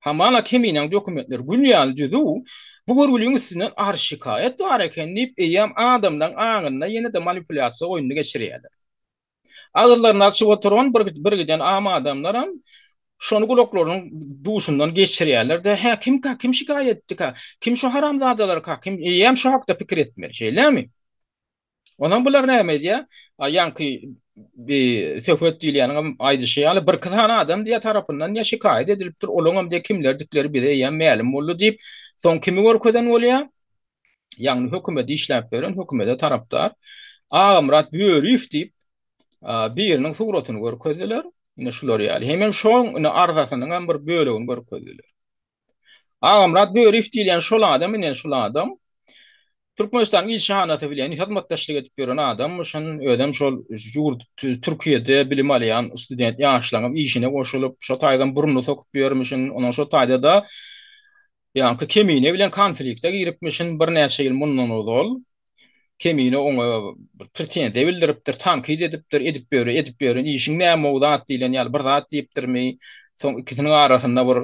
Hamala Keminäň dokumentleri gül ýaly düzüw, bu görgüliň üstünden arz-şikaýat bar eken diýip, eýýäm adamlaň aňynda ýene-de manipulýasiýa oýnuny geçirýärler. Agyzlaryny açyp oturan bir giden am adamlaram şony gulaklarynyň duşundan geçirýärler-de, Hä, kimka, kim şikaýat etdika, kim şu haramzadalarka, kim, eýýäm şu hakda pikir etmeli, şeýlemi? Onsoň bular näme edýär? A ýaňky bi söhbet diýilýäniňem aýdyşy ýaly, birki sany adam diýýär tarapyndan diýýär şikaýat edilipdir, olaňam diýýär kimlerdikleri bize eýýäm mälim boldy diýip, soň kimi görkezen bolýar? Ýagny hökümete işläp beren, hökümete tarapdar Agamyrat Böriýew diýip biriniň suratyny görkezdiler. Ine şular ýaly. Hemem şoň ine arzasynyň hem bir bölegini görkezdiler. Agamyrat Böriýew diýilýän şol adam ine şul adam Türkmenistanyň ilçihanasy bilen hyzmatdaşlyk edip ýören adammyşyn. Özem şol ýurt Türkiýede bilim alýan student ýaşlaryň işine goşulyp, şo taýdan burnuny sokup ýörmüşin. Onuň şo taýda-da Ýaňky Kemine bilen konflikte giripmişin birnäçe ýyl mundan ozal. Kemine oňa bir pretenziýa bildiripdir, tankyt edipdir, edip ýören, edip ýören işiň näme-ow zat diýlen ýaly bir zat diýipdirmi. Soň ikisiniň arasynda bir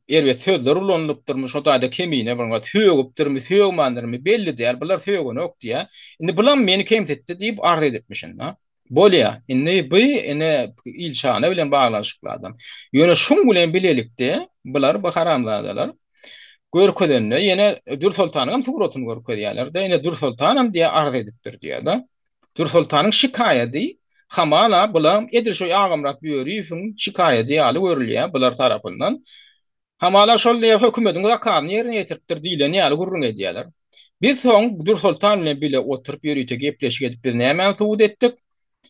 erbet sözler ulanylypdyrmy, şo taýda Kemine bir sögüpdirmi, sögmändirmi belli däl, bular sögenok diýýär. Indi bulam meni kemsitdi diýip arz edipmişin-da. Bolýa, indi bu ine ilçihana bilen baglanyşykly adam. Ýöne şuň bilen bilelikde bular bu haramzadalar görkezende ýene Dürsoltanyň hem suratyny görkezýärler-de, ine Dürsoltanam diýýär arz edipdir diýýär-de. Dürsoltanyň şikaýady hamala bulam edil şo Agamyrat Böriýewiň şikaýady ýaly görülýär bular tarapyndan. Hamala şol diýýär hökümediň zakazyny ýerine ýetiripdir diýlen ýaly gürrüň edýärler. Biz soň Dürsoltan bilen bile oturyp ýörite gepleşik edip biz nämäni subut etdik?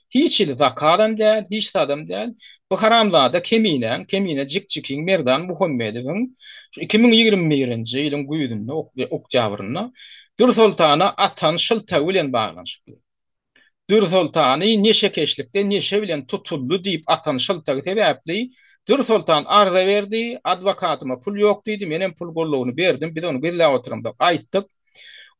Hiç hili zakazam däl, hiç zadam däl. Bu haramzada Keminäň, Kemine jikjikiň Merdan Muhammedowyň şu 2021-nji ýylyň güýzünde, oktýabrynda Dürsoltana atan şyltagy bilen baglanyşykly. Dürsoltany neşekeşlikde neşe bilen tutuldy diýip atan şyltagy sebäpli Dürsoltan arza berdi, adwokatyma pul ýok diýdi, menem pul goldawyny berdim, biz ony gizläp oturamzok, aýtdyk.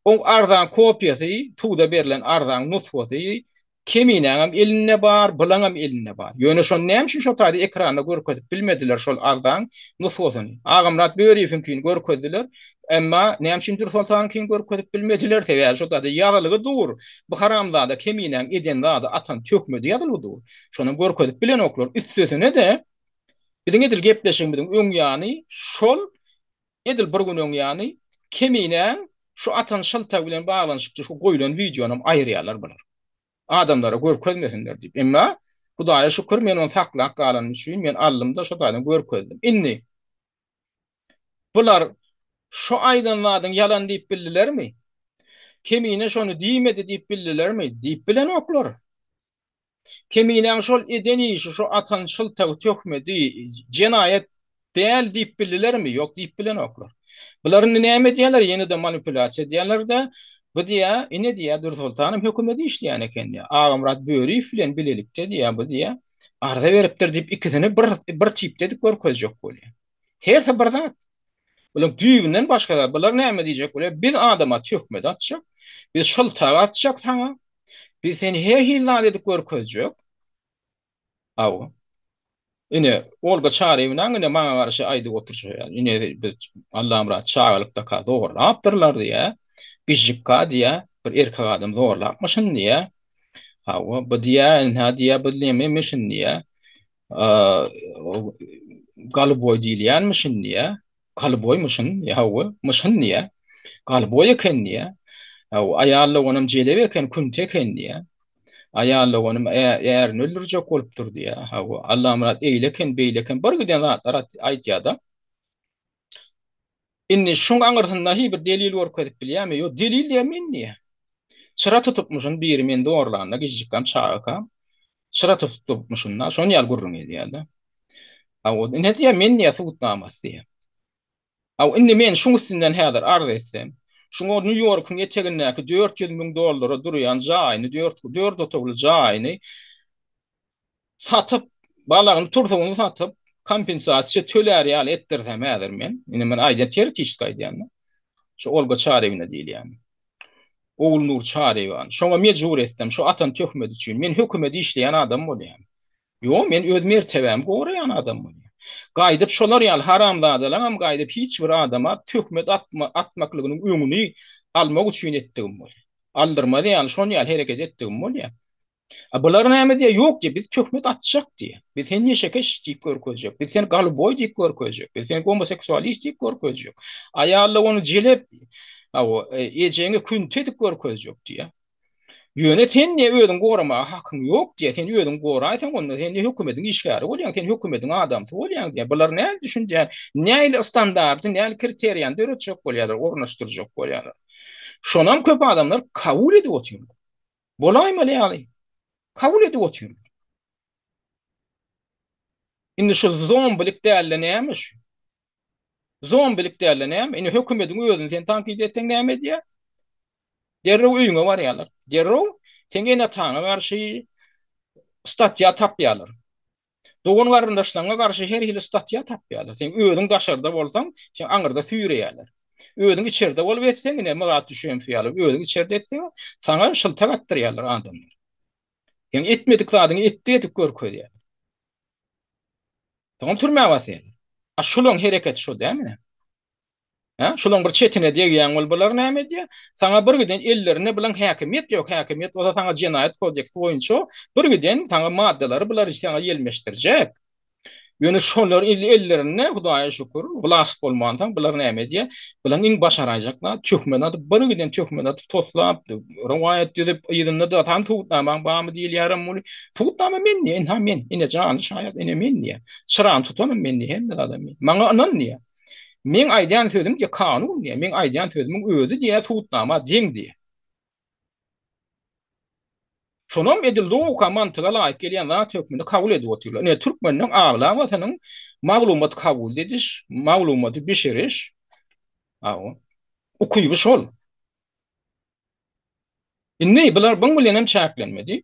Oň arzaň kopiýasy, suda berlen arzaň nusgasy Keminäňem elinde bar, bulaňam elinde bar. Ýöne şony näme üçin şo taýda ekranda görkezip bilmediler şol arzaň nusgasyny? Agamyrat Böriýewiňkini görkezdiler. Emma näme üçin Dürsoltanyňkyny görkezip bilmediler? Sebäbi şo taýda ýazylgy dur. Bu haramzada Keminäň eden zady atan töhmedi ýazylgy dur. Şonam görkezip bilenoklar. Üstesine-de biziň edil gepleşigimiziň öň ýany şol edil bir gün öň ýany Keminäň şu atan şyltagy bilen baglanyşykly şu goýlan wideonam aýyrýarlar bular. Adamlara görkezmesinler diýip. Emma Hudaýa şükür men ony saklap galanym üçin men aldym-da şo taýdan görkezdim. Indi Bular şo aýdan zadyň ýalan diýip bildilermi? Kemine şony diýmedi diýip bildilermi? Diýip bilenoklar. Keminäň şol eden işi, şo atan şyltagy, töhmedi jenaýat däl diýip bildilermi? Ýok, diýip bilenoklar. Bular indi näme edýärler? Ýene-de manipulýasiýa edýärler-de, bu diýýär, ine diýýär, Dürsoltanym hökümede işleýän eken diýýär. Agamyrat Böriýew bilen bilelikde diýýär, bu diýýär, arza beripdir diýip ikisini bir bir tipde edip görkezjek bolýar. Hersi bir zat. Bular düýbünden başga zat. Bular näme diýjek bolýar? Biz adama töhmet atjak. Biz şyltak atjak saňa. Biz seni her hili zat edip görkezjek. Hawa. Ine, Olga Çaryýewnaň ine maňa garşy aýdyp oturyşy ýaly. Ine biz Allamyrat çagalykdaka zorlapdyrlar diýýär. Gijikka diýýär, bir erkek adam zorlapmyşyn diýýär. Hawa, bu diýýär, ynha diýýär, bu nememişin diýýär. Galyboý diýilýänmişin diýýär. Galyboýmyşyn, hawa, myşyn diýýär. Galyboý eken diýýär. Hawa, aýal doganam jelep eken, künti eken diýýär. Aýal doganym ärini öldürjek bolupdyr diýýär. Hawa, Allamyrat eýle eken, beýle eken, bir giden zatlar aýdýar-da. Indi şuň aňyrsynda hiý bir delil görkezip bilýärmi? Ýok, delil diýen men diýýär. Çyra tutupmyşyn biri meni zorlanda, gijikam çagakam. Çyra tutup durupmyşyn-da, şonuň ýaly gürrüň edýär-de. Hawa, ine diýýär, men diýýär subutnamasy diýýär. Hawa, indi men şuň üstünden häzir arz etsem, şuň o Nýu-Ýorkuň etegindäki 400 müň dollara durýan jaýyny, dört, dört otagly jaýyny satyp, balagyny, tursugyny satyp, kompensasiýa tölär ýaly etdirsem häzir men, indi men aýdýan, teoretическi aýdýan-da, şu Olga Çaryewna diýilýän. Ogulnur Çaryýewany şoňa mejbur etsem, şu atan töhmeti üçin, men hökümede işleýän adam bolýan. Ýok, men öz mertebämi goraýan adam bolýan. Gaýdyp şolar ýaly haramzadalaňam gaýdyp hiç bir adama töhmet atma, atmaklygynyň öňüni almak üçin etdigim bolýar. Aldyrmaz ýaly şon ýaly hereket etdigim bolýar. A bular näme diýýär? Ýok diýýär, biz töhmet atjak diýýär. Biz seni neşekeş diýip görkezjek. Biz seni golboý diýip görkezjek. Biz seni gomoseksualist diýip görkezjek. Aýally ony jelep, hawa, e, ejeňi künti edip görkezjek diýýär. Ýöne sen diýýär, özüňi goramaga hakyň ýok diýýär. Sen özüňi goraýsaň, onda sen diýýär, hökümetiň işgäri bolýaň, sen hökümetiň adamsy bolýaň diýýär. Bular nähili düşünýär? Nähili standarty, nähili kriteriýany döretjek bolýarlar, ornaşdyrjak bolýarlar. Şonam köp adamlar kabul edip otyrlar. Bolaýmaly ýaly. Kabul edip otyrlar. Indi şu zombilik dälde näme şu? Zombilik dälde näme? Indi hökümetiň özüni sen tankyt etseň näme edýär? Derrew öýüňe barýarlar. Derrew seň ene-ataňa garşy statýa tapýarlar. Dogan-garyndaşlaryňa garşy her hili statýa tapýarlar. Sen özüň daşarda bolsaň, seni aňyrda süýreýärler. Özüň içerde bolup etseň, ine Myrat Düşemow ýaly özüň içerde etseň, saňa şyltak atdyrýarlar adamlar. Seň etmedik zadyňy etdi edip görkezýärler. Soňam türmä basýarlar. A şulaň hereketi şo dälmi? Hä? Şulaň bir çetine degýäň bol, bular näme edýär? Saňa bir giden ellerinde bulaň häkimiýet ýok, häkimiýet bolsa saňa jenaýat kodeksi boýunça bir giden saňa maddalary bular saňa ýelmeşdirjek. Ýöne şolar ellerinde Hudaýa şükür wlast bolmansoň bular näme edýär? Bulaň iň başaraýjak zat töhmet atyp, bir giden töhmet atyp toslap, rowaýat düzüp, yzynda-da san subutnamaň barmy diýilýärem muny. Subutnama men diýýär, ynha men, ine janly şaýat, ine men diýýär. Çyrany tutanam men diýýär, hemme zadam men. Maňa ynan diýýär. Meň aýdýan sözüm diýýär, kanun diýýär. Meň aýdýan sözümiň özi diýýär, subutnama deň diýýär. Şonam edil logika, mantyga laýyk gelýän zat hökmünde kabul edip otyrlar. Ine, türkmenleň aglabasynyň maglumat kabul ediş, maglumaty bişiriş, ukyby şol. Indi bular buň bilen hem çäklenmedi.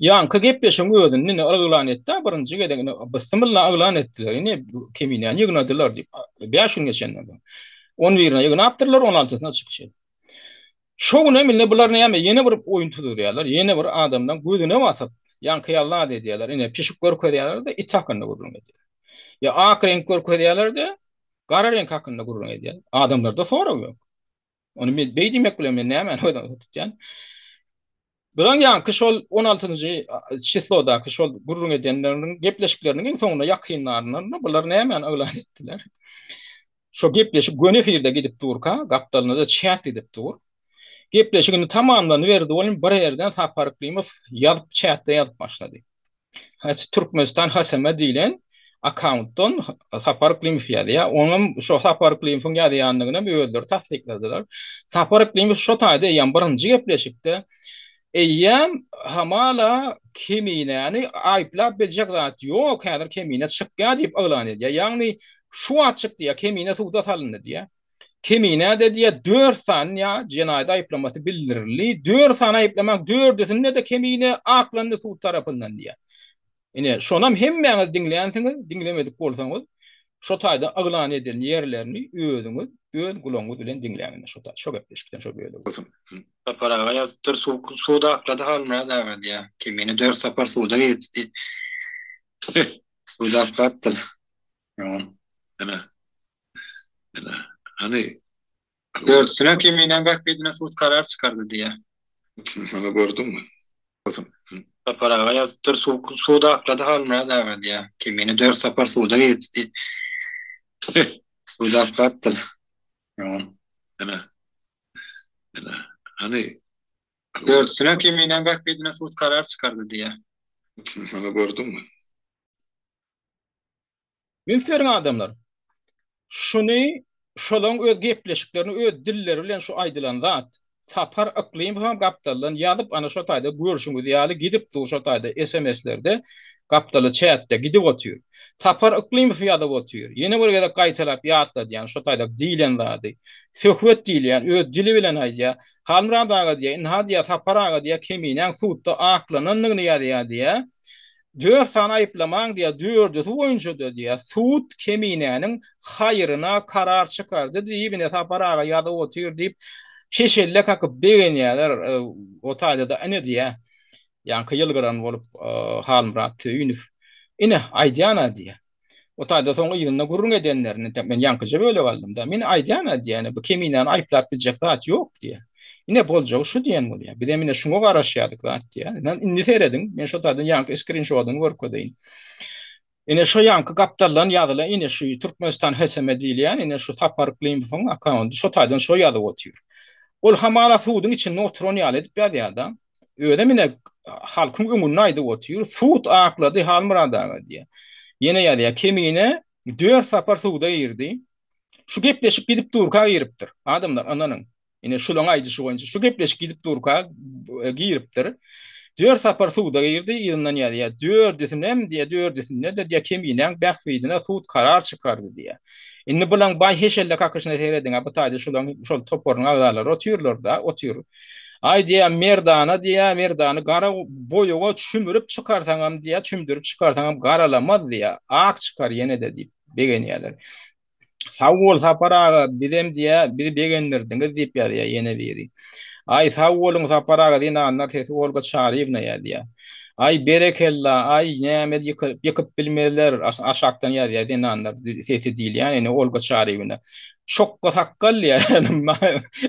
Ýaňky gepleşigiň özünde indi yglan etdi, birinji gezek indi bismillah yglan etdiler. Indi Keminäni ýygnadylar diýip, 5 gün geçenden soň. 11-ine ýygnapdyrlar, 16-syna çykyş edip. Şo gün hem indi bular näme, ýene bir oýun tuzurýarlar, ýene bir adamdan gözüne basyp, ýaňky ýaly zat edýärler. Ine pişik görkezýärler-de, it hakynda gürrüň edýärler. Ýa ak reňk görkezýärler-de, gara reňk hakynda gürrüň edýärler. Adamlarda sorag ýok. Ony men beý diýmek bilen men nämäni göz öňünde tutýan? Bilen ýaňky şol 16-njy çislodaky şol gürrüň edenleriniň gepleşikleriniň iň soňunda ýakynlaryndan bular nämäni yglan etdiler? Şo gepleşik göni efirde gidip durka, gapdalynda-da çat gidip dur. Gepleşik indi tamamlanyberdi welin bir ýerden Sapar Yklymow ýazyp çatda ýazyp başlady. Türkmenistan HSM diýlen akkauntdan Sapar Yklymow ýazýar. Oňam şo Sapar Yklymowyň ýazýandygyny hem özleri tassykladylar. Sapar Yklymow şo taýda eýýäm birinji gepleşikde eýýäm hamala Keminäni aýyplap biljek zat ýok, häzir Kemine çykýar diýip yglan edýär. Ýagny şu wagt çykdy ýa Kemine suda salyndy diýýär. Keminä-de diýýär, dört sany ýa jenaýat aýyplamasy bildirildi. Dört sany aýyplamaň dördüsinde-de Kemine aklandy sud tarapyndan diýýär. Ine, şonam hemmäňiz diňlänsiňiz, diňlemedik bolsaňyz, şo taýda yglan edilen ýerlerini özüňiz öz gulagyňyz bilen diňläň ine şo taý, şo gepleşikden şo bölegi. Sapar aga ýazypdyr, sud aklady Halmyrat aga diýýär. Kemine dört sapar suda girdi diýip. Sud aklapdyr. Ine. Ine. Hany Dördüsine Keminäň bähbidine sud karar çykardy diýýär. Hany gördüňmi? Sapar aga ýazypdyr, sud aklady Halmyrat aga diýýär. Kemine dört sapar suda girdi diýip. Sud aklapdyr. Ine. Ine. Hany Dördüsine Keminäň bähbidine sud karar çykardy diýýär. Hany gördüňmi? Üns beriň adamlar. Şuny şolaň öz gepleşiklerini öz dilleri bilen şu aýdylan zat. Sapar Yklymow hem gapdaldan ýazyp, ana şo taýda görşüňiz ýaly gidip dur şo taýda SMS-lerde gapdaly çätde gidip otyr. Sapar Yklymow ýazyp otyr. Ýene bir gezek gaýtalap ýatladýan şo taýda diýlen zady. Söhbet diýilýän öz dili bilen aýdýar. Halmyrat aga diýýär, ynha diýýär, Sapar aga diýýär, Keminäň sudda aklanandygyny ýazýar diýýär. Dört sany aýyplamaň diýýär, dördüsi boýunça-da diýýär, sud Keminäniň haýryna karar çykardy diýip, ine Sapar aga ýazyp otyr diýip, şeşelle kakyp begenýärler. O taýda-da ine diýýär, ýaňky ýylgyran bolup Halmyrat Söýünow. Ine, aýdýan-a diýýär. O taýda soň yzynda gürrüň edenlerini entek men ýaňkyja bölek aldym-da. Men aýdýan-a diýýär, ine bu Keminäni aýyplap biljek zat ýok diýýär. Ine boljagy şu diýen bolýar. Bizem ine şuňa garaşýardyk zat diýýär. Ine indi serediň, men şo taýdan ýaňky skrinşodyny görkezeýin. Ine şo ýaňky gapdaldan ýazylan ine şu Türkmenistan HSM diýilýän ine şu Sapar Yklimowyň akkaundy şo taýdan şo ýazyp otyr. Ol hamala suduň içinde oturan ýaly edip ýazýar-da. Özem ine halkyň öňünde aýdyp otyr, sud aklady Halmyrat aga diýýär. Ýene ýazýar, Kemine dört sapar suda girdi. Şu gepleşik gidip durka giripdir. Adamlar ynanyň. Ine şulaň aýdyşy boýunça şu gepleşik gidip durka giripdir. Dört sapar suda girdi, yzyndan ýazýar. Dördüsinem diýýär, dördüsinde-de diýýär Keminäň bähbidine sud karar çykardy diýýär. Indi bulaň baý heşelle kakyşyna serediň-ä, bu taýda şulaň şol toparynyň agzalary otyrlar-da, otyr. Aý diýýär, Merdana diýýär, Merdany gara boýaga çümürip çykarsaňam diýýär, çümdürip çykarsaňam garalamaz diýýär, ak çykar ýene-de diýip begenýärler. Sag bol Sapar aga, bizem diýýär, bizi begendirdiňiz diýip ýazýar ýene biri. Aý sag boluň Sapar aga, zenanlar sesi Olga Çaryýewna ýazýar. Aý berekella, aý näme ýykyp bilmezler, aşakdan ýazýar zenanlar sesi diýilýän ene Olga Çaryýewna. Çokga sakgal diýýär,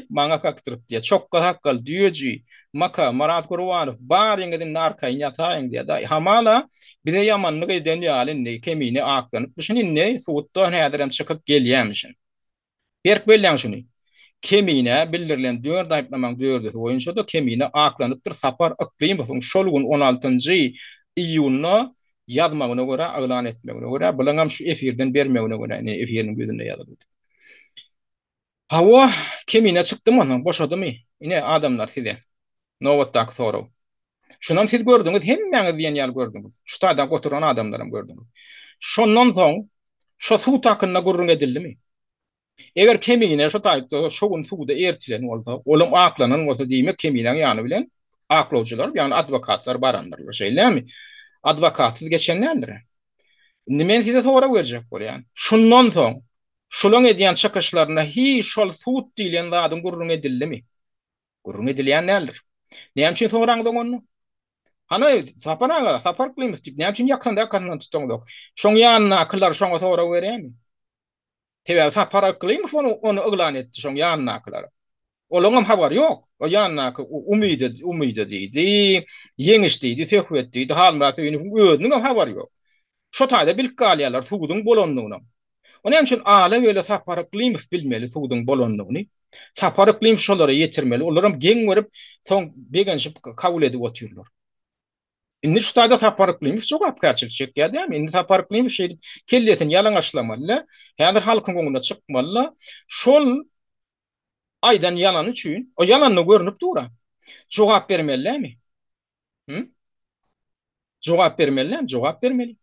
maňa kakdyryp diýýär. Çokga sakgal, düýeji, Maka, Myrat Gurbanow, baryňyz indi arkaýyn ýataýyň diýýär. Hamala bize ýamanlyk eden ýaly indi Kemine aklanypmyşyn indi suddan häzirem çykyp gelýämişin. Berk belläň şuny. Kemine bildirilen dört aýyplamaň dördüsi boýunça-da Kemine aklanypdyr Sapar Yklymowyň şol gün on altynjy iýunda ýazmagyna görä, yglan etmegine görä, bulaňam şu efirden bermegine görä, ine efiriniň ýüzünde ýazyldy. Hawa, Kemine çykdymy onsoň, boşadymy? Ine, adamlar size nobatdaky sorag. Şunam siz gördüňiz, hemmäňiz diýen ýaly gördüňiz. Şu taýdan oturan adamlaram gördüňiz. Şondan soň şo sud hakynda gürrüň edildimi? Eger Kemine şo taýda şo gün suda ertilen bolsa, olam aklanan bolsa, diýmek Keminäň ýany bilen aklawjylar, ýagny adwokatlar barandyrlar, şeýlemi? Adwokatsyz geçen däldir. Indi men size sorag berjek bolýan. Şundan soň şulaň edýän çykyşlarynda hiç şol sud diýlen zadyň gürrüňi edildimi? Gürrüň edilýän däldir. Näme üçin soraňzok onda? Hany, Sapar aga, Sapar Yklymov diýip, näme üçin ýakanda ýakasyndan tutaňzok? Şoň ýanyndakylar şoňa sorag berýärmi? Sebäbi Sapar Yklymow ony, ony yglan etdi şoň ýanyndakylara. Olaňam habary ýok. O ýanyndaky Umyda, Umyda diýdi, Ýeňiş diýdi, Söhbet diýdi, Halmyrat Söýünowyň özüniňem habary ýok. Şo taýda bilip galýarlar suduň bolandygyny. O näme üçin ala-böle Sapar Yklymow bilmeli suduň bolandygyny? Sapar Yklymow şolara ýetirmeli. Olaram geň görüp, soň begenişip kabul edip otyrlar. Indi şu taýda Sapar Yklymow jogapkärçilik çekýär dämi? Indi Sapar Yklymow şeýdip kellesini ýalaňaçlamaly-da, häzir halkyň öňüne çykmaly-da, şol aýdan ýalany üçin, o ýalanyna görnüp dur-a, jogap bermeli dämi? Hü? Jogap bermeli dämi? Jogap bermeli.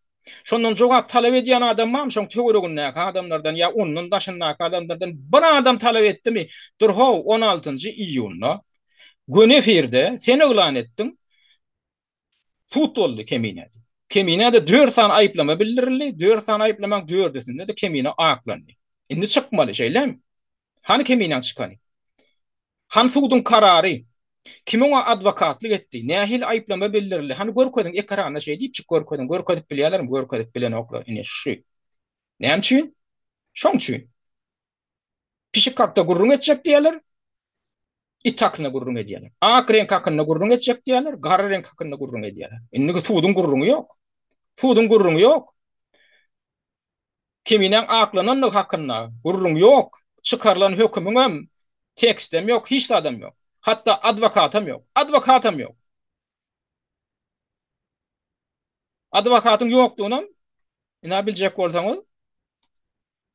Şondan jogap talap edýän adam barmy? Şoň töweregindäki adamlardan ýa ondan daşyndaky adamlardan bir adam talap etdimi? Dur-how, on altynjy iýunda göni efirde sen yglan etdiň, Sud boldy Keminä. Keminä-de dört sany aýyplama bildirildi, dört sany aýyplamaň dördüsinde-de Kemine aklandy. Indi çykmaly, şeýlemi? Hany Keminäň çykany? Hany suduň karary? Kim oňa adwokatlyk etdi? Nähili aýyplama bildirildi? Hany görkeziň, ekranda şeý diýipjik görkeziň. Görkezip bilýärlermi? Görkezip bilenoklar. Ine şu. Näme üçin? Şoň üçin. Pişik hakda gürrüň etjek diýýärler. It hakynda gürrüň edýärler. Ak reňk hakynda gürrüň etjek diýýärler, gara reňk hakynda gürrüň edýärler. Indiki suduň gürrüňi ýok. Suduň gürrüňi ýok. Keminäň aklanandygy hakynda gürrüň ýok. Çykarylan hökümiňem tekstem ýok, hiç zadam ýok. Hatda adwokatam ýok. Adwokatam ýok. Adwokatyň ýokdugynam ina biljek bolsaňyz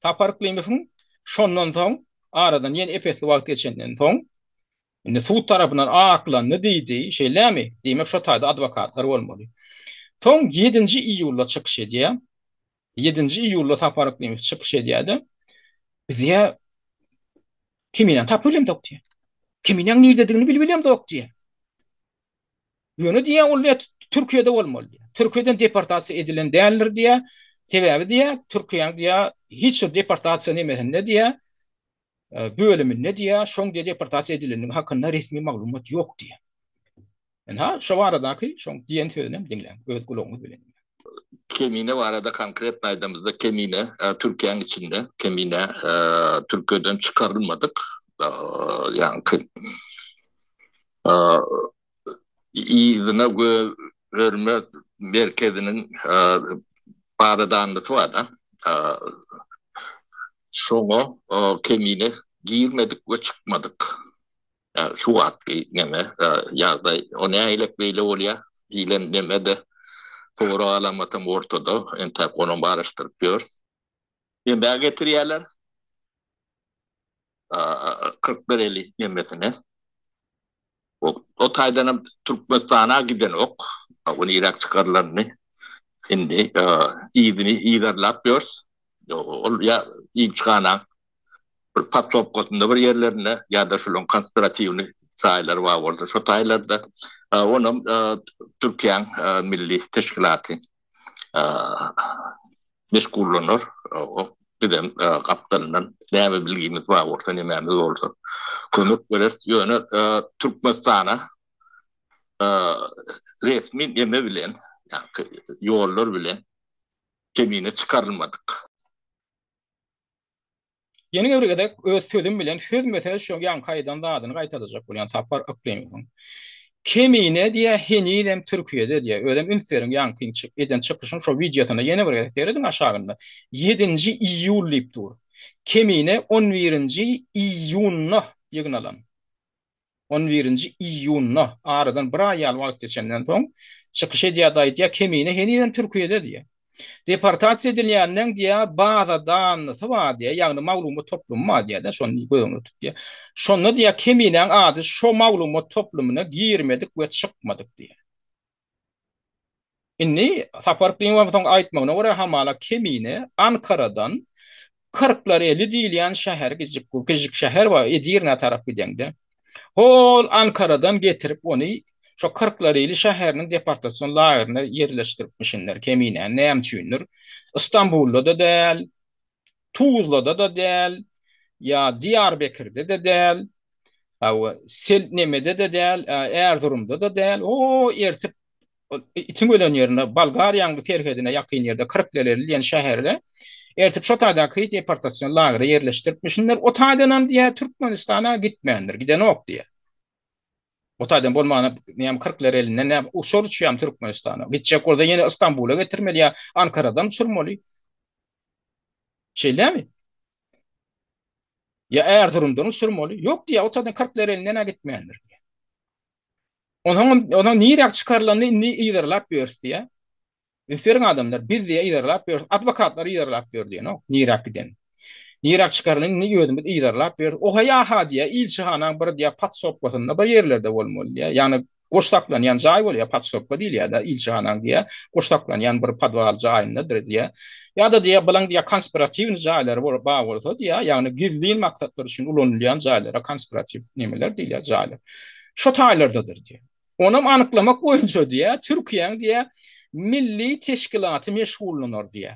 Sapar Yklymowyň şondan soň aradan ýene ep-esli wagt geçenden soň. Indi sud tarapyndan aklandy diýdi, şeýlemi? Diýmek şo taýda adwokatlar bolmaly. Soň ýedinji iýulda çykyş edýär. Ýedinji iýulda Sapar Yklymow çykyş edýär-de, biz diýýär, Keminäni tapyp bilemzok diýýär. Keminäň nirdedigini bilip bilemzok diýýär. Ýöne diýýär, ol diýýär, Türkiýede bolmaly diýýär. Türkiýeden deportasiýa edilen däldir diýýär. Sebäbi diýýär, Türkiýäň diýýär, hiç bir deportasiýa nemesinde diýýär, bölüminde diýýär, şoň diýýär deportasiýa edilendigi hakynda resmi maglumat ýok diýýär. Ynha, şo baradaky şoň diýen sözüni hem diňläň, öz gulagyňyz bilen diňläň. Kemine barada konkretno aýdamyzda Kemine Türkiýäň içinde Kemine Türkiýeden çykarylmadyk ýaňky yzyna göberme merkeziniň baza-danlysy bar-da. Şoňa Kemine girmedik we çykmadyk. Şu wagtky neme ýagdaý o nähilek beýle bolýar diýlen neme-de sorag alamatam ortada, entäk onam garaşdyryp ýörüs. Nämä getirýärler? 41 eli nemesine. O, o taýdanam Türkmenistana gidenok. O niräk çykarylanyny indi yzyny yzarlap ýörüs. Ol ýa ilçihanaň bir podsobkasynda bir ýerlerinde ýa-da şolaryň konspiratiwnyý jaýlary bar bolsa şo taýlarda onam Türkiýäň milli teşkilaty meşgullanar. Bizem gapdalyndan näme bilgimiz bar bolsa, nemämiz bolsa kömek bereris. Ýöne Türkmenistana resmi neme bilen, ýollar bilen kemine çykarylmadyk. Ýene bir gezek öz sözüm bilen sözme-söz şo ýaňky aýdan zadyny gaýtalajak bolýan Sapar Yklymowyň. Kemine diýýär henizem Türkiýede diýýär. Özem üns beriň ýaňky eden çykyşyň şo wideosyna ýene bir gezek serediň aşagynda. Ýedinji iýul diýip dur. Kemine on birinji iýunda ýygnalan. On birinji iýunda, aradan bir aý ýaly wagt geçenden soň, çykyş edýär-de aýdýar, Kemine henizem Türkiýede diýýär. Deportasiýa edilýänleň diýýär, baza danlysy bar diýýär, ýagny maglumat toplumy bar diýýär-de, şony göz öňünde tut diýýär. Şonda diýýär, Keminäň ady şo maglumat toplumyna girmedik we çykmadyk diýýär. Indi Sapar Klymowyň aýtmagyna görä hamala Kemine Ankaradan Kyrklareli diýilýän şäher gijik gijik şäher bar Edirnä tarap gideňde. Hol Ankaradan getirip ony şo Kyrklareli şäheriniň deportasion lagerine ýerleşdiripmişinler Keminäni näme üçindir. Istanbulda-da däl, Tuzlada-da däl, ýa Diýarbekirde-de däl, hawa, sel nemede-de däl, Erzurumda-da däl, o ertip itiň ölen ýerine, Bolgariýanyň serhedine ýakyn ýerde Kyrklereli diýen şäherde ertip şo taýdaky deportasion lagere ýerleşdiripmişinler. O taýdanam diýýär, Türkmenistana gitmändir, gidenok diýýär. O taýdan bolmanda näme Kyrklerelinden näme uçar uçýarmy Türkmenistana? Gitjek bolsa ýene Istanbula getirmeli ýa Ankaradan uçurmaly. Şeýlemi? Ýa Erzurumdan uçurmaly? Ýok diýýär, o taýdan Kyrklerelinden-ä gitmändir diýýär. Onsoňam onuň niräk çykarylanyny indi yzarlap ýörüs diýýär. Üns beriň adamlar, biz diýýär yzarlap ýörüs, adwokatlar yzarlap ýör diýenok, niräk giden. Niräk çykarylanyny indi özümiz yzarlap ýörüs. Ohaýa-ha diýýär, ilçihanaň bir diýýär podsobkasynda bir ýerlerde bolmaly diýýär. Ýagny Goş saklanýan jaý bolýar, podsobka diýilýär-de, ilçihanaň diýýär, goş saklanýan bir podwal jaýyndadyr diýýär. Ýa-da diýýär, bulaň diýýär konspiratiwnyý jaýlary bar bolsa diýýär, ýagny gizlin maksatlar üçin ulanylýan jaýlara konspiratiw nemeler diýilýär, jaýlar. Şo taýlardadyr diýýär. Onam anyklamak boýunça diýýär, Türkiýäň diýýär, milli teşkilaty meşgullanar diýýär.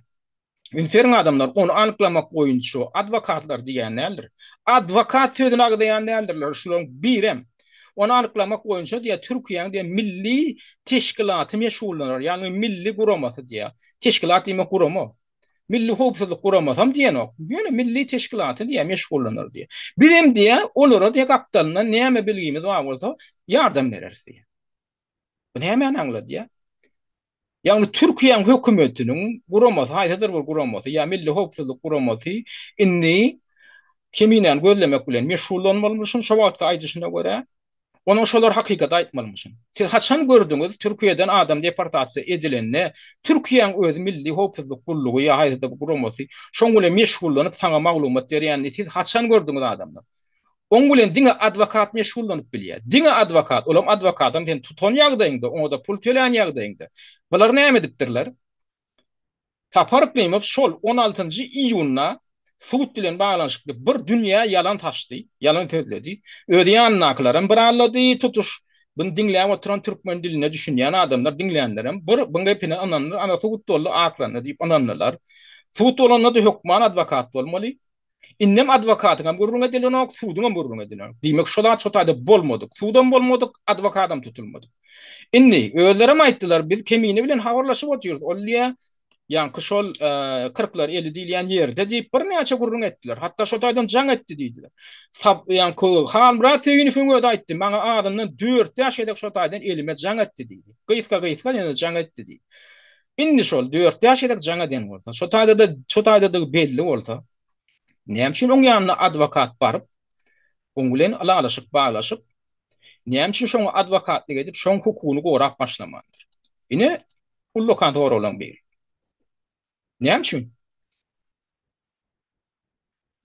Üns beriň adamlar, ony anyklamak boýunça adwokatlar diýýän däldir. Adwokat sözüni agzaýan däldirler, şularyň birem. Ony anyklamak boýunça diýýär, Türkiýäň diýýär milli teşkilaty meşgullanar, ýagny milli guramasy diýýär. Teşkilat diýmek gurama. Milli howpsuzlyk guramasam diýenok. Ýöne milli teşkilaty diýýär, meşgullanar diýýär. Bizem diýýär, olara diýýär gapdalyndan näme bilgimiz bar bolsa ýardam bereris diýýär. Bu nämäni aňladýar? Ýagny Türkiýäň hökümetiniň guramasy, haýsydyr bir guramasy ýa Milli howpsuzlyk guramasy indi Keminäni gözlemek bilen meşgullanmalymyşyn, şo wagtky aýdyşyna görä. Onuň şolar hakykaty aýtmalymyşyn. Siz haçan gördüňiz Türkiýeden adam deportasiýa edilende Türkiýäň özi Milli howpsuzlyk gullugy ýa haýsydyr bir guramasy şoň bilen meşgullanyp saňa maglumat berýänini siz haçan gördüňiz adamlar? Oň bilen diňe adwokat meşgullanyp bilýär. Diňe adwokat, olam adwokatam sen tutan ýagdaýyňda, oňa-da pul tölän ýagdaýyňda. Bular näme edipdirler? Sapar Yklymow şol on altynjy iýunda sud bilen baglanyşykly bir dünýä ýalan saçdy, ýalan sözledi. Öz ýanyndakylaram bir allady, tutuş buny diňläp oturan türkmen diline düşünýän adamlar diňlänlerem bir buň gepine ynandy, ana sud boldy, aklandy diýip ynandylar. Sud bolanda-da hökman adwokat bolmaly. Indem adwokatyňam gürrüň edilenok, suduňam gürrüň edilenok. Diýmek, şo zat şo taýda bolmadyk. Sudam bolmadyk, adwokadam tutulmadyk. Indi, özlerem aýtdylar, biz Kemine bilen habarlaşyp otyrys. Ol diýýär, ýaňky şol kyrklar eli diýilýän ýerde diýip, birnäçe gürrüň etdiler. Hatda şo taýdan jaň etdi diýdiler. Sap, ýaňky Halmyrat Söýünowyň özi aýtdy, maňa azyndan dört-bäş gezek şo taýdan elime jaň etdi diýdi. Gysga-gysga ýöne jaň etdi diýdi. Indi şol dört-bäş gezek jaň eden bolsa, şo taýda-da, şo taýdadygy belli bolsa, näme üçin oň ýanyna adwokat baryp, oň bilen ylalaşyk baglaşyp, näme üçin şoňa adwokatlyk edip, şoň hukugyny gorap başlamandyr? Ine, ullakan soraglaryň biri. Näme üçin?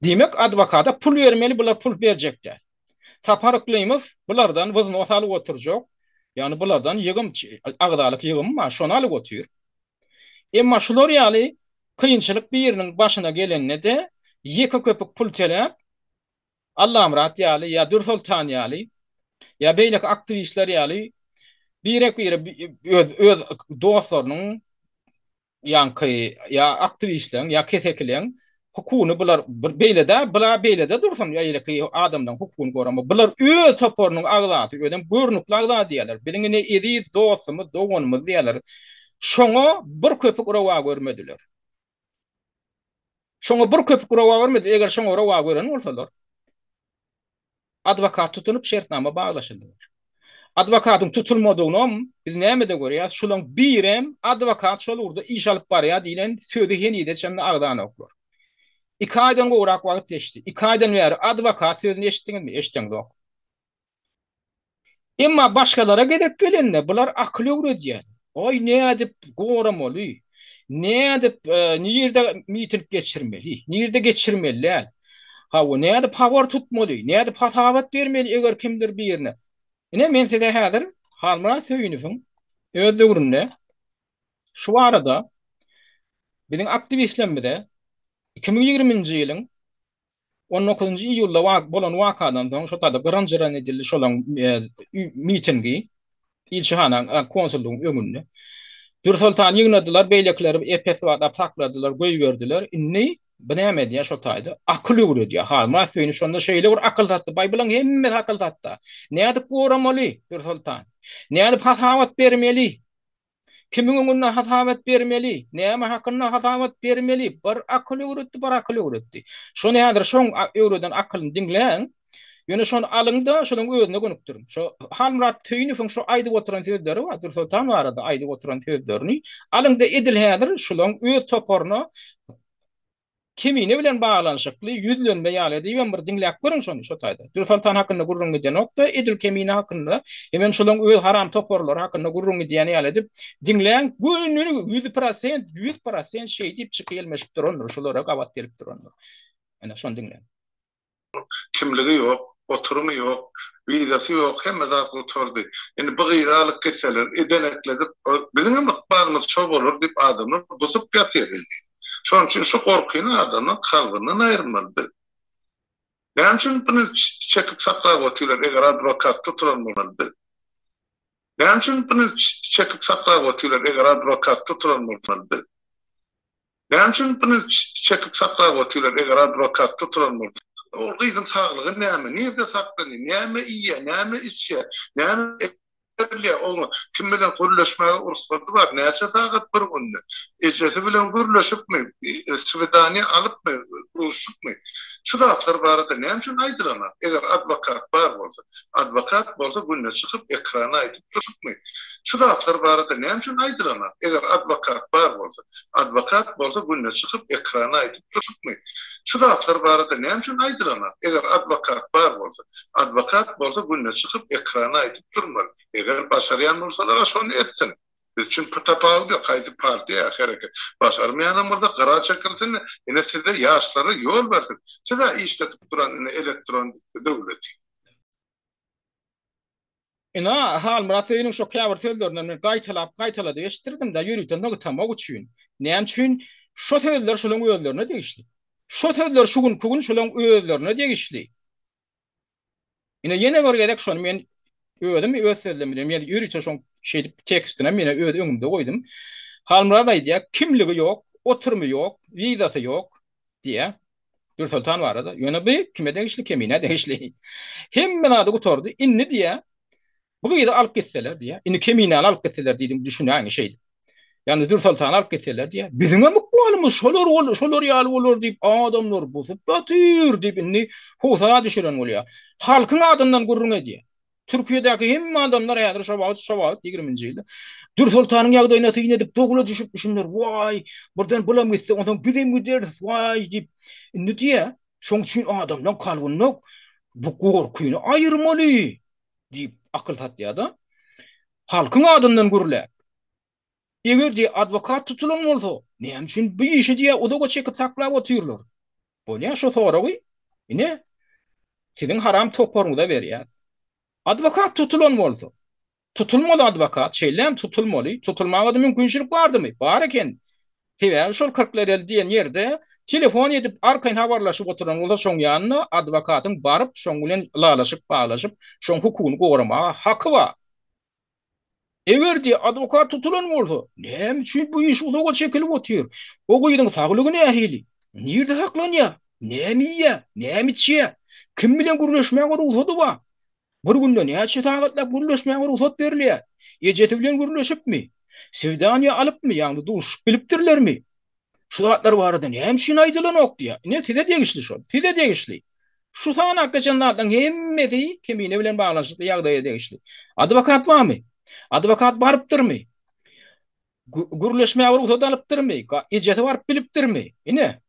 Diýmek, adwokata pul bermeli, bular pul berjek däl. Sapar Yklymow bulardan wznos alyp oturjak, ýagny bulardan ýygym, agzalyk ýygymy bar, şony alyp otyr. Emma şular ýaly kynçylyk biriniň başyna gelende-de ýeke köpük pul töläp, Allamyrat ýaly ýa Dürsoltan ýaly ýa beýleki aktiwistler ýaly birek-bire öz öz dostlarynyň ýaňky ýa aktiwistleriň ýa kesekileň hukugyny bular bir beýlede bula beýlede dursun beýleki adamlaryň hukugyny gorama bular öz toparynyň agzasy özem görnükli agza diýýärler biziň ine eziz dostumyz doganymyz diýýärler şoňa bir köpük rowa görmediler şoňa bir köpük rowa görmediler eger şoňa rowa gören bolsalar Adwokat tutunyp şertnama baglaşyldylar. Adwokatyň tutulmadygynam biz nämede görýäs, şulaň birem adwokat şol ugurda iş alyp barýar diýlen sözi henize çenli agzanoklar. Iki aýdan gowrak wagt geçdi. Iki aýdan bäri adwokat sözüni eşitdiňizmi? Eşdeňzok. Emma başgalara gezek gelende bular akyl öwredýär. Oý nädip goramaly? Nädip nirde miting geçirmeli? Nirde geçirmeli däl? Hawa, nädip habar tutmaly? Nädip hasabat bermeli eger kimdir birine? Ine men size häzir Halmyrat Söýünowyň öz döwründe şu barada biziň aktiwistlerimize 2020-nji ýylyň On dokuzynjy iýulda bolan wakadan soň şo taýda gyran-jyran edildi şolaň mitingi ilçihanaň, konsullygyň öňünde. Dürsoltany ýygnadylar, beýlekileri ep-esli wagtlap sakladylar, goýberdiler. Indi bu näme edýär şo taýda? Akyl öwredýär. Halmyrat Söýünow şonda şeýle bir akyl satdy. Baý bulaň hemmesi akyl satdy. Nädip goramaly Dürsoltan? Nädip hasabat bermeli? Kimiň öňünde hasabat bermeli? Näme hakynda hasabat bermeli? Bir akyl öwretdi, bir akyl öwretdi. Şony häzir şoň öwreden akylyny diňläň. Ýöne şony alyň-da, şonuň özüne gönükdiriň. Şo Halmyrat Söýünowyň şo aýdyp oturan sözleri bar, Dürsoltan barada aýdyp oturan sözlerini alyň-da edil häzir şulaň öz toparyna Kemine bilen baglanyşykly ýüzlenme ýaly edibem bir diňläp görüň şony şo taýda. Dürsoltan hakynda gürrüň gidenok-da, edil Kemine hakynda, hemem şolaň öz haram toparlary hakynda gürrüň gidýän ýaly edip diňläň, göni 100%, 100% şeý diýip çyky ýelmeşip durandyr, şulara gabat gelip durandyr. Ine, şony diňläň. Kimligi ýok, oturymy ýok, wizasy ýok, hemme zat gutardy. Indi bu gyzy alyp gitseler, edenekledip, biziňem ykbalymyz şo bolar diýip adamlar busup ýatyr indi. Şonuň üçin şu gorkyny adamlaryň kalbyndan aýyrmaly biz. Näme üçin buny çekip saklap otyrlar, eger adwokat tutulan bolmaly biz. Näme üçin buny çekip saklap otyrlar, eger adwokat tutulan bolmaly biz. Näme üçin buny çekip saklap otyrlar, eger adwokat tutulan bolsa? Ol gyzyň saglygy näme? Nirde saklanýar? Näme iýýär? Näme içýär? Näme berilýär oňa? Kim bilen gürleşmäge rugsady bar? Näçe sagat bir günde? Ejesi bilen gürleşipmi? Swidaniýa alypmy? Duşupmy? Şu zatlar barada näme üçin aýdylanok? Eger adwokat bar bolsa. Adwokat bolsa günde çykyp ekrana aýdyp durupmy? Şu zatlar barada näme üçin aýdylanok? Eger adwokat bar bolsa. Adwokat bolsa günde çykyp ekrana aýdyp durupmy? Şu zatlar barada näme üçin aýdylanok? Eger adwokat bar bolsa. Adwokat bolsa günde çykyp ekrana aýdyp durmaly. Eger başarýan bolsalar-a şony etsin. Biz üçin tapawudy ýok, haýsy partiýa ýa hereket. Başarmaýanam bolsa gyra çekilsin, ine size ýaşlara ýol bersin. Siz-ä işledip duran ine elektron döwleti. Ine, Halmyrat Söýüniň şo käbir sözlerinden men gaýtalap gaýtaladyp eşitdirdim-dä, ýörite nygtamak üçin. Näme üçin? Şo sözler şolaň özlerine degişli. Şo sözler şu günki gün şolaň özlerine degişli. Ine ýene bir gezek şony men özüm öz sözlerim bilen men ýörite şoň şeýdip tekstinem ýene öz öňümde goýdum. Halmyrat aýdýar, kimligi ýok, oturymy ýok, wizasy ýok diýýär. Dürsoltan barada. Ýöne bu kime degişli? Keminä degişli. Hemme zady gutardy. Indi diýýär, bu gyzy alyp gitseler diýýär. Indi Keminäni alyp gitseler diýdim, düşünäýiň şeýdip. Ýagny Dürsoltany alyp gitseler diýýär. Biziňem ykbalymyz şolar bol, şolar ýaly bolar diýip adamlar busup ýatyr diýip indi howsala düşüren bolýar. Halkyň adyndan gürrüň edýär. Türkiýedäki hemme adamlar häzir şo wagt, şo wagt ýigriminji ýylda Dürsoltanyň ýagdaýyna syn edip dowla düşüpmişinler. Waý, birden bulam gitse, onsoň bizem gideris, waý diýip. Indi diýýär, şoň üçin adamlaň kalbynda bu gorkyny aýyrmaly diýip akyl satýar-da. Halkyň adyndan gürläp. Eger diýýär, adwokat tutulan bolsa, näme üçin bu işi diýýär, uzaga çekip saklap otyrlar? Bolýar şo soragy, ine, siziň haram toparyňyza berýäs. Adwokat tutulan bolsa, tutulmaly adwokat, şeýle hem tutulmaly, tutulmaga-da mümkinçilik bardymy? Bar eken. Sebäbi şol Kyrklareli diýen ýerde telefon edip arkaýyn habarlaşyp oturan bolsa şoň ýanyna adwokatyň baryp şoň bilen ylalaşyk baglaşyp şoň hukugyny goramaga haky bar. Eger diýýär, adwokat tutulan bolsa, näme üçin bu iş uzaga çekilip otyr? O gyzyň saglygy nähili? Nirde saklanýar? Näme iýýär? Näme içýär? Kim bilen gürleşmäge rugsady bar? Bir günde näçe sagatlap gürleşmäge rugsat berilýär? Ejesi bilen gürleşipmi? Swidaniýa alypmy, ýagny duşuşyp bilipdirlermi? Şu zatlar barada näme üçin aýdylanok diýýär. Ine size degişli şol. Size degişli. Şu sanap geçen zatlaryň hemmesi Kemine bilen baglanyşykly ýagdaýa degişli. Adwokat barmy? Adwokat barypdyrmy? Gürleşmäge rugsat alypdyrmy? Ejesi baryp bilipdirmi? Ine.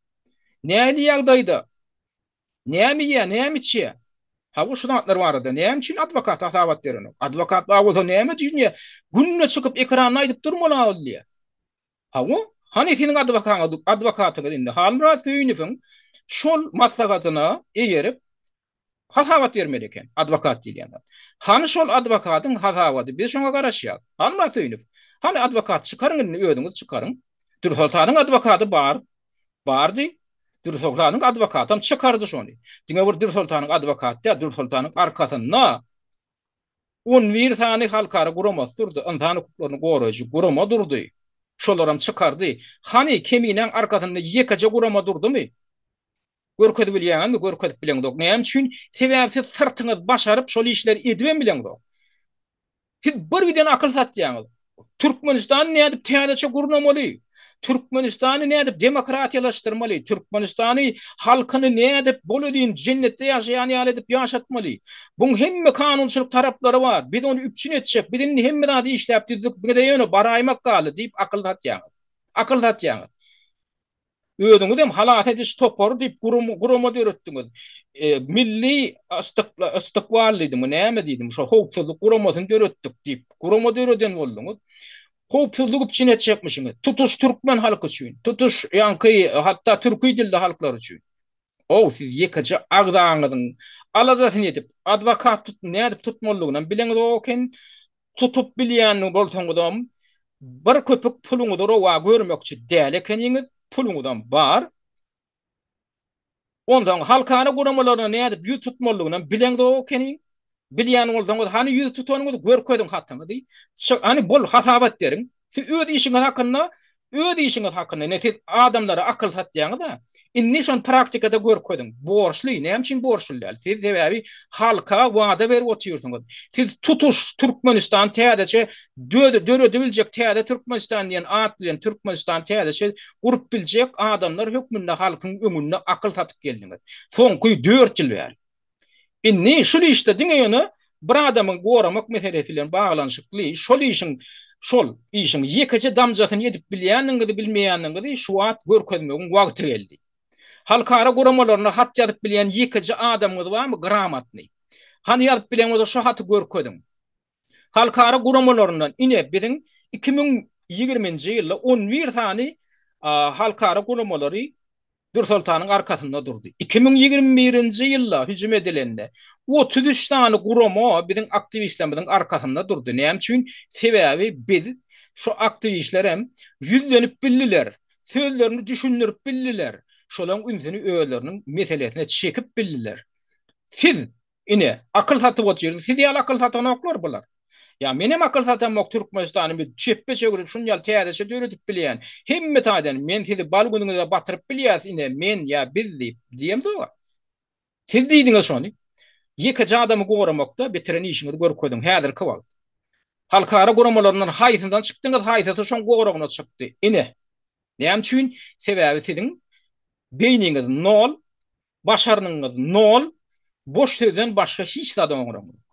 Nähili ýagdaýda? Näme iýýär, näme içýär? Hawa, şu zatlar barada näme üçin adwokat hasabat berenok? Adwokat bar bolsa näme üçin günde çykyp ekranda aýdyp durmaly ol diýýär. Hawa, hany seniň adwokaňyz, adwokatyňyz indi Halmyrat Söýünowyň şol maslahatyna eýerip hasabat bermeli eken, adwokat diýilýän zat. Hany şol adwokatyň hasabaty, biz şoňa garaşýas. Halmyrat Söýünow, hany adwokat çykaryň indi özüňiz çykaryň. Dürsoltanyň adwokaty bar, bardy. Dürsoltanyň adwokatam çykardy şony. Diňe bir Dürsoltanyň adwokaty däl, Dürsoltanyň arkasynda 11 sany halkara guramasy durdy, ynsan hukuklaryny goraýjy gurama durdy. Şolaram çykardy. Hany, Keminäň arkasynda ýekeje gurama durdumy? Görkezip bilýäňizmi? Görkezip bileňzok. Näme üçin? Sebäbi siz syrtyňyz başaryp şol işleri edibem bileňzok. Siz bir giden akyl satýaňyz. Türkmenistany nädip täzeçe gurnamaly? Türkmenistany nädip demokratiýalaşdyrmaly? Türkmenistany halkyny nädip bolelin jennetde ýaşaýan ýaly edip ýaşatmaly? Buň hemme kanunçylyk taraplary bar. Biz ony üpjün etjek. Biz indi hemme zady işläp düzdük. Bize ýöne baraýmak galdy diýip akyl satýaňyz. Akyl satýaňyz. Özüňizem halas ediş topary diýip gurama döretdiňiz. Milli ystikbal diýdimi, näme diýdim, şo howpsuzlyk guramasyny döretdik diýip, gurama döreden bolduňyz. Howpsuzlyk üpjün etjekmişiňiz. Tutuş türkmen halky üçin, tutuş ýaňky hatda türki dilli halklar üçin. Ow, siz ýekeje agzaňyzyň aladasyny edip, adwokat tut, nädip tutmalydygynam bileňizok eken. Tutup bilýän bolsaňyzam, bir köpük puluňyzy rowa görmekçi däl ekeniňiz, puluňyzam bar. Onsoň halkara guramalaryna nädip ýüz tutmalydygynam bileňzok ekeniň. Bilýän bolsaňyz, hany ýüz tutanyňyzy görkeziň hatyňyzy. Hany bol hasabat beriň. Siz öz işiňiz hakynda Öz işiňiz hakynda ine siz adamlara akyl satýaňyz-a. Indi şony praktikada görkeziň. Borçly, näme üçin borçly däl? Siz sebäbi halka wada berip otyrsyňyz. Siz tutuş Türkmenistan täzeçe döredibiljek täze Türkmenistan diýen at bilen Türkmenistan täzeçe gurup biljek adamlar hökmünde halkyň öňünde akyl satyp geldiňiz. Soňky dört ýyl bäri. Indi şul işde diňe ýöne bir adamy goramak meselesi bilen baglanyşykly şol işiň şol işiň ýekeje damjasyny edip bilýändigiňizi bilmeýändigiňizi şu wagt görkezmegiň wagty geldi. Halkara guramalaryna hat ýazyp bilýän ýekeje adamyňyz barmy gramatny? Hany ýazyp bilen bolsa şo haty görkeziň. Halkara guramalaryndan ine biziň 2020-nji ýylda 11 sany halkara guramalary Dürsoltanyň arkasynda durdy. 2021-nji ýylda hüjüm edilende 33 sany gurama biziň aktiwistlerimiziň arkasynda durdy. Näme üçin? Sebäbi biz şu aktiwistler hem ýüzlenip bildiler, sözlerini düşündirip bildiler, şolaryň ünsüni özleriniň meselesine çekip bildiler. Siz Ine, akyl satyp otyrys. Siz ýaly akyl satanoklar bular. Ýa menem akyl satamok Türkmenistany biz çepbe çöwrüp şun ýaly täzeçe döredip bilýän. Hemme taýdan men sizi bal günüňize batyryp bilýäs ine men ýa biz diýip diýemzog-a. Siz diýdiňiz şony. Ýekeje adamy goramakda bitiren işiňizi görkeziň häzirki wagt. Halkara guramalaryndan haýsyndan çykdyňyz haýsysy şoň goragyna çykdy. Ine. Näme üçin? Sebäbi siziň beýniňiz nol, Başarnygyňyz nol, boş sözden başga hiç zat oňraňok.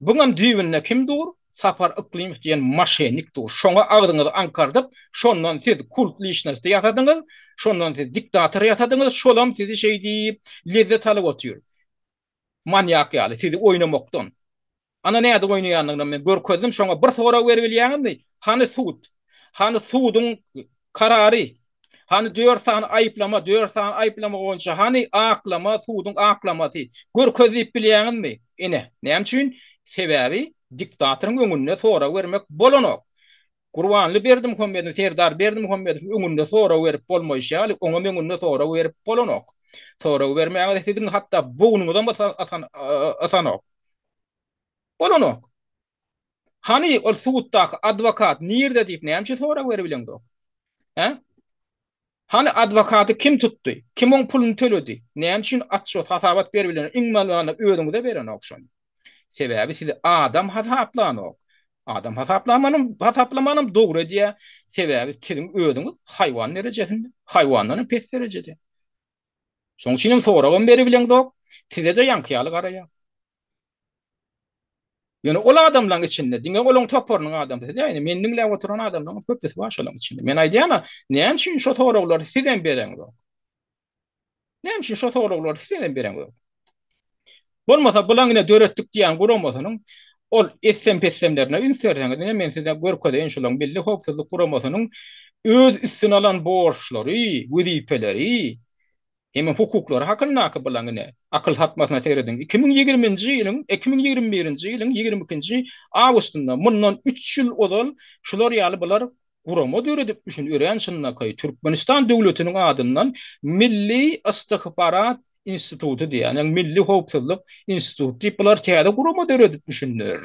Buňam düýbünde kim dur? Sapar Yklymow diýen maşennik dur. Şoňa agzyňyzy aňkardyp, şondan siz kult liçnosti ýasadyňyz, şondan siz diktator ýasadyňyz, şolam sizi şeý diýip lezzet alyp otyr. Manýak ýaly sizi oýnamakdan. Ana nädip oýnaýandygyny men görkezdim, şoňa bir sorag beribilýäňizmi? Hany sud? Hany suduň karary? Hany dört sany aýyplama, dört sany aýyplama boýunça hany aklama, suduň aklamasy? Görkez diýip bilýäňizmi? Ine, näme üçin? Sebäbi diktatoryň öňünde sorag bermek bolanok. Gurbanly Berdimuhamedow, Serdar Berdimuhamedowyň öňünde sorag berip bolmaýşy ýaly, oňam öňünde sorag berip bolanok. Sorag bermäge siziň hatda bognuňyzam ysanok. Bolanok. Hany ol suddaky adwokat nirde diýip näme üçin sorag beribileňzok? Hä? Hany adwokaty kim tutdy? Kim oň puluny töledi? Näme üçin atçot, hasabat beribilenok? Iň bolmanda özüňize berenok şony. Sebäbi sizi adam hasaplanok. Adam hasaplamanam, hasaplamanam dogry edýär. Sebäbi siziň özüňiz haýwan derejesinde, haýwandan hem pes derejede. Şonuň üçin hem soragam beribileňzok. Size-de ýaňky ýaly garaýar. Ýöne ol adamlaryň içinde diňe olaň toparynyň adamsy däl, ýöne meni diňläp oturan adamlaryň köpüsi bar şolaryň içinde. Men aýdýan-a, näme üçin şo soraglary sizem bereňzok? Näme üçin şo soraglary sizem bereňzok? Bolmasa bulaň ine döretdik diýýän guramasynyň ol etsem-petsemlerine üns berseňiz, ine men size görkezeýin şolaryň Milli howpsuzlyk guramasynyň öz üstüne alan borçlary, wezipeleri, Hemem hukuklary hakyndaky bilaň ine, akyl satmasyna serediň. 2020-nji ýylyň, 2021-nji ýylyň 22-nji awgustynda, mundan üç ýyl ozal şular ýaly bular gurama döredipmişin, örän çynlakaý, Türkmenistan döwletiniň adyndan Milli istihbarat instituty diýýän, ýagny Milli howpsuzlyk instituty diýip bular täze gurama döredipmişinler.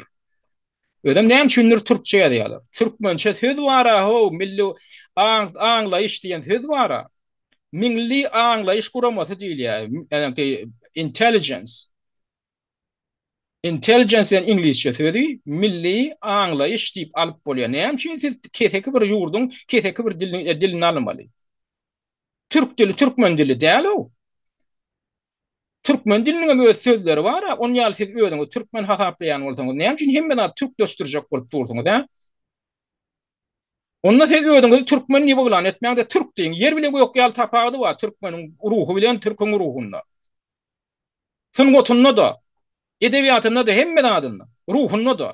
Özem näme üçindir türkçe ýazýarlar. Türkmençe söz bar-a how, milli aň, aňlaýyş diýen söz bar-a. Milli aňlaýyş guramasy diýilýär. Ýagny intelligence. Intelligence diýen iňlisçe sözi milli aňlaýyş diýip alyp bolýar. Näme üçin siz keseki bir ýurduň keseki bir dilini, e, dilini almaly? Türk dili türkmen dili däl-ow. Türkmen diliniň hem öz sözleri bar-a, on ýaly siz özüňizi türkmen hasaplaýan bolsaňyz, näme üçin hemme zady türkleşdirjek bolup dursuňyz, hä? Onda siz özüňizi türkmen diýip yglan etmäň-de, türk diýiň. Ýer bilen gök ýaly tapawudy bar türkmeniň ruhy bilen türküň ruhunda. Sungatynda-da, edebiýatynda-da, hemme zadynda, ruhunda-da.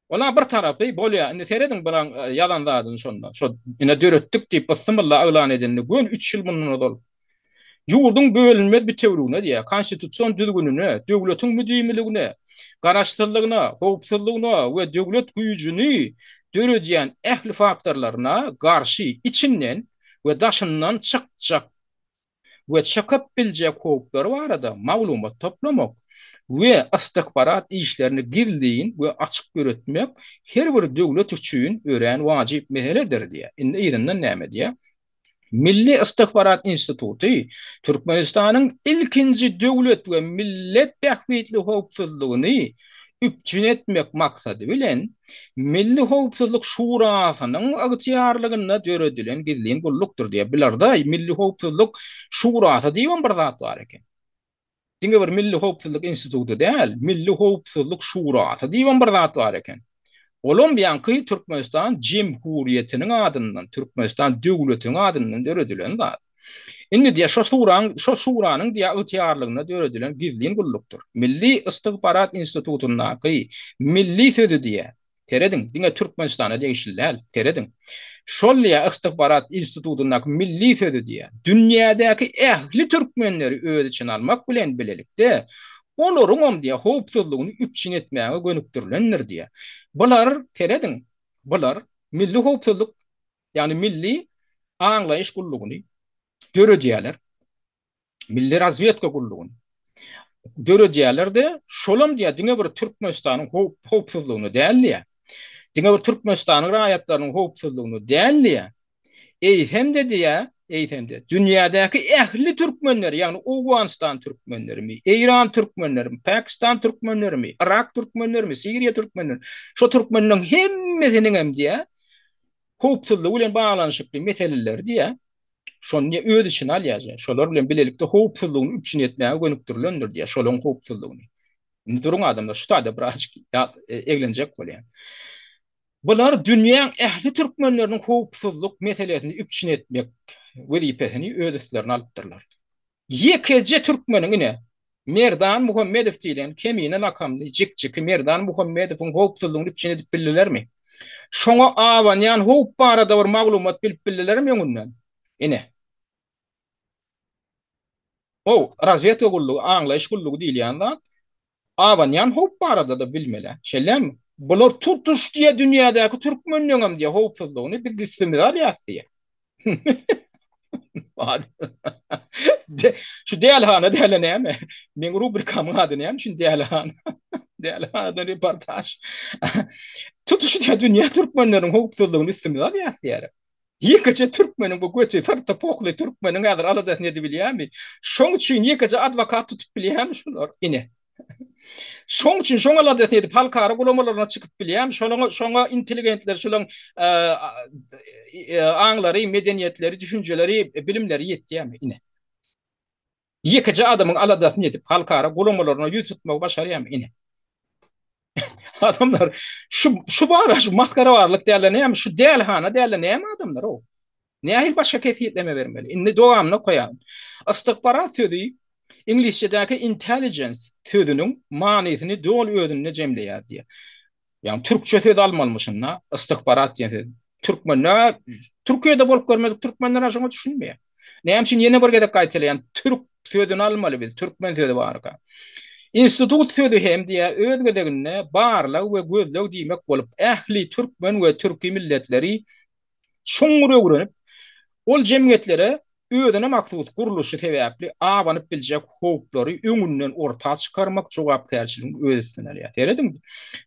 Ola bir tarapy bolýa. Indi serediň bilaň ýazan zadyny şonda. Şo ine döretdik diýip bysymylla yglan edende göni üç ýyl mundan ozal. Ýurduň bölünmez bitewüligine diýýär, konstitusion düzgünine, döwletiň müdimiligine, garaşsyzlygyna, howpsuzlygyna we döwlet güýjüni döredýän ähli faktorlaryna garşy içinden we daşyndan çykjak we çykyp biljek howplar barada maglumat toplamak we istihbarat işlerini gizlin we açyk ýöretmek her bir döwlet üçin örän wajyp meseledir diýýär. Indi yzyndan näme diýýär? Milli istihbarat instituty Türkmenistanyň ilkinji döwlet we millet bähbitli howpsuzlygyny üpjün etmek maksady bilen, Milli howpsuzlyk şurasynyň ygtyýarlygynda döredilen gizlin gullukdyr diýýär. Bularda Milli howpsuzlyk şurasy diýibem bir zat bar eken. Diňe bir Milli howpsuzlyk instituty däl, Milli howpsuzlyk şurasy diýibem bir zat bar eken. Olam ýaňky Türkmenistan Jemhuriýetiniň adyndan, Türkmenistan döwletiniň adyndan döredilen zat. Indi diýýär, şo suraň, şo şuranyň diýýär ygtyýarlygynda döredilen gizlin gullukdyr. Milli istihbarat institutyndaky milli sözi diýýär, serediň, diňe Türkmenistana degişli däl, serediň. Şol diýýär istihbarat institutyndaky milli sözi diýýär, dünýädäki ähli türkmenleri öz içine almak bilen bilelikde, olaryňam diýýär howpsuzlygyny üpjün etmäge gönükdirilendir diýýär. Bular, serediň, bular milli howpsuzlyk ýagny Milli aňlaýyş gullugyny döredýärler. Milli razwedka gullugyny döredýärler-de, şolam diýýär, diňe bir Türkmenistanyň howpsuzlygyny däl diýýär. Diňe bir Türkmenistanyň raýatlarynyň howpsuzlygyny däl diýýär. Eýsem-de diýýär, eýsem-de dünýädäki ähli türkmenleri, ýagny Owganystan türkmenlerimi, Eýran türkmenlerimi, Pakistan türkmenlerimi, Yrak türkmenlerimi, Siriýa türkmenlerimi, şo türkmenleriň hemmesiniňem diýýär, howpsuzlygy bilen baglanyşykly meseleleri diýýär. Şony diýýär, öz içine alýar diýýär. Şolar bilen bilelikde howpsuzlygyny üpjün etmäge gönükdirilendir diýýär, şolaryň howpsuzlygyny. Indi duruň adamlar, şu taýda birazjyk eglenjek bolýan. Bular dünýäň ähli türkmenleriniň howpsuzlyk meselesini üpjün etmek wezipesini öz üstlerine alypdyrlar. Ýekeje türkmeniň ine, Merdan Muhammedow diýlen Kemine lakamly jikjiki Merdan Muhammedowyň howpsuzlygyny üpjün edip bildilermi? Şoňa abanýan howp barada bir maglumat bilip bildilermi öňünden? Ine. O, razwedka gullugy, aňlaýyş gullugy diýilýän zat abanýan howp barada-da bilmeli. Şeýlemi? Bular tutuş diýe dünýädäki türkmenleňem diýe howpsuzlygyny biz üstümize alýas diýe. Şu dälihana däle näme? Meň rubrikamyň ady näme üçin dälihana? Dälihanadan reportaž. Tutuş diýe dünýä türkmenleriniň howpsuzlygyny üstümize alýas diýýär. Ýekeje türkmeniň bu göti syrty pohly türkmeniň häzir aladasyny edibilýärmi? Şoň üçin ýekeje adwokat tutup bilýärmi şular? Ine. Şoň üçin şoň aladasyny edip halkara guramalaryna çykyp bilýärmi? Şolaň şoňa intelligentler şolaň aňlary, medeniýetleri, düşünjeleri, bilimleri ýetýärmi? Ine. Ýekeje adamyň aladasyny edip halkara guramalaryna ýüz tutmagy başarýarmy? Ine. Adamlar şu şu bar şu masgarabarlyk däl näme şu dälhana däl näme adamlar o. Nähili başga kesgitleme bermeli? Indi dowamyny okaýaryn. Istihbarat sözi iňlisçedäki intelligence sözüniň manysyny doly özünde jemleýär diýýär. Ýagny türkçe söz almalymyşyn-da, istihbarat diýen söz. Türkmenler Türkiýede bolup görmedik türkmenler şoňa düşünmeýär. Näme üçin ýene bir gezek gaýtalaýan, türk sözüni almaly biz, türkmen sözi barka. Institut sözi hem diýýär, öz gezeginde barlag we gözleg diýmek bolup, ähli türkmen we türki milletleri çuňňur öwrenip, ol jemgyýetlere özüne mahsus gurluşy sebäpli abanyp biljek howplary öňünden orta çykarmak jogapkärçiligini öz üstüne alýar. Serediň,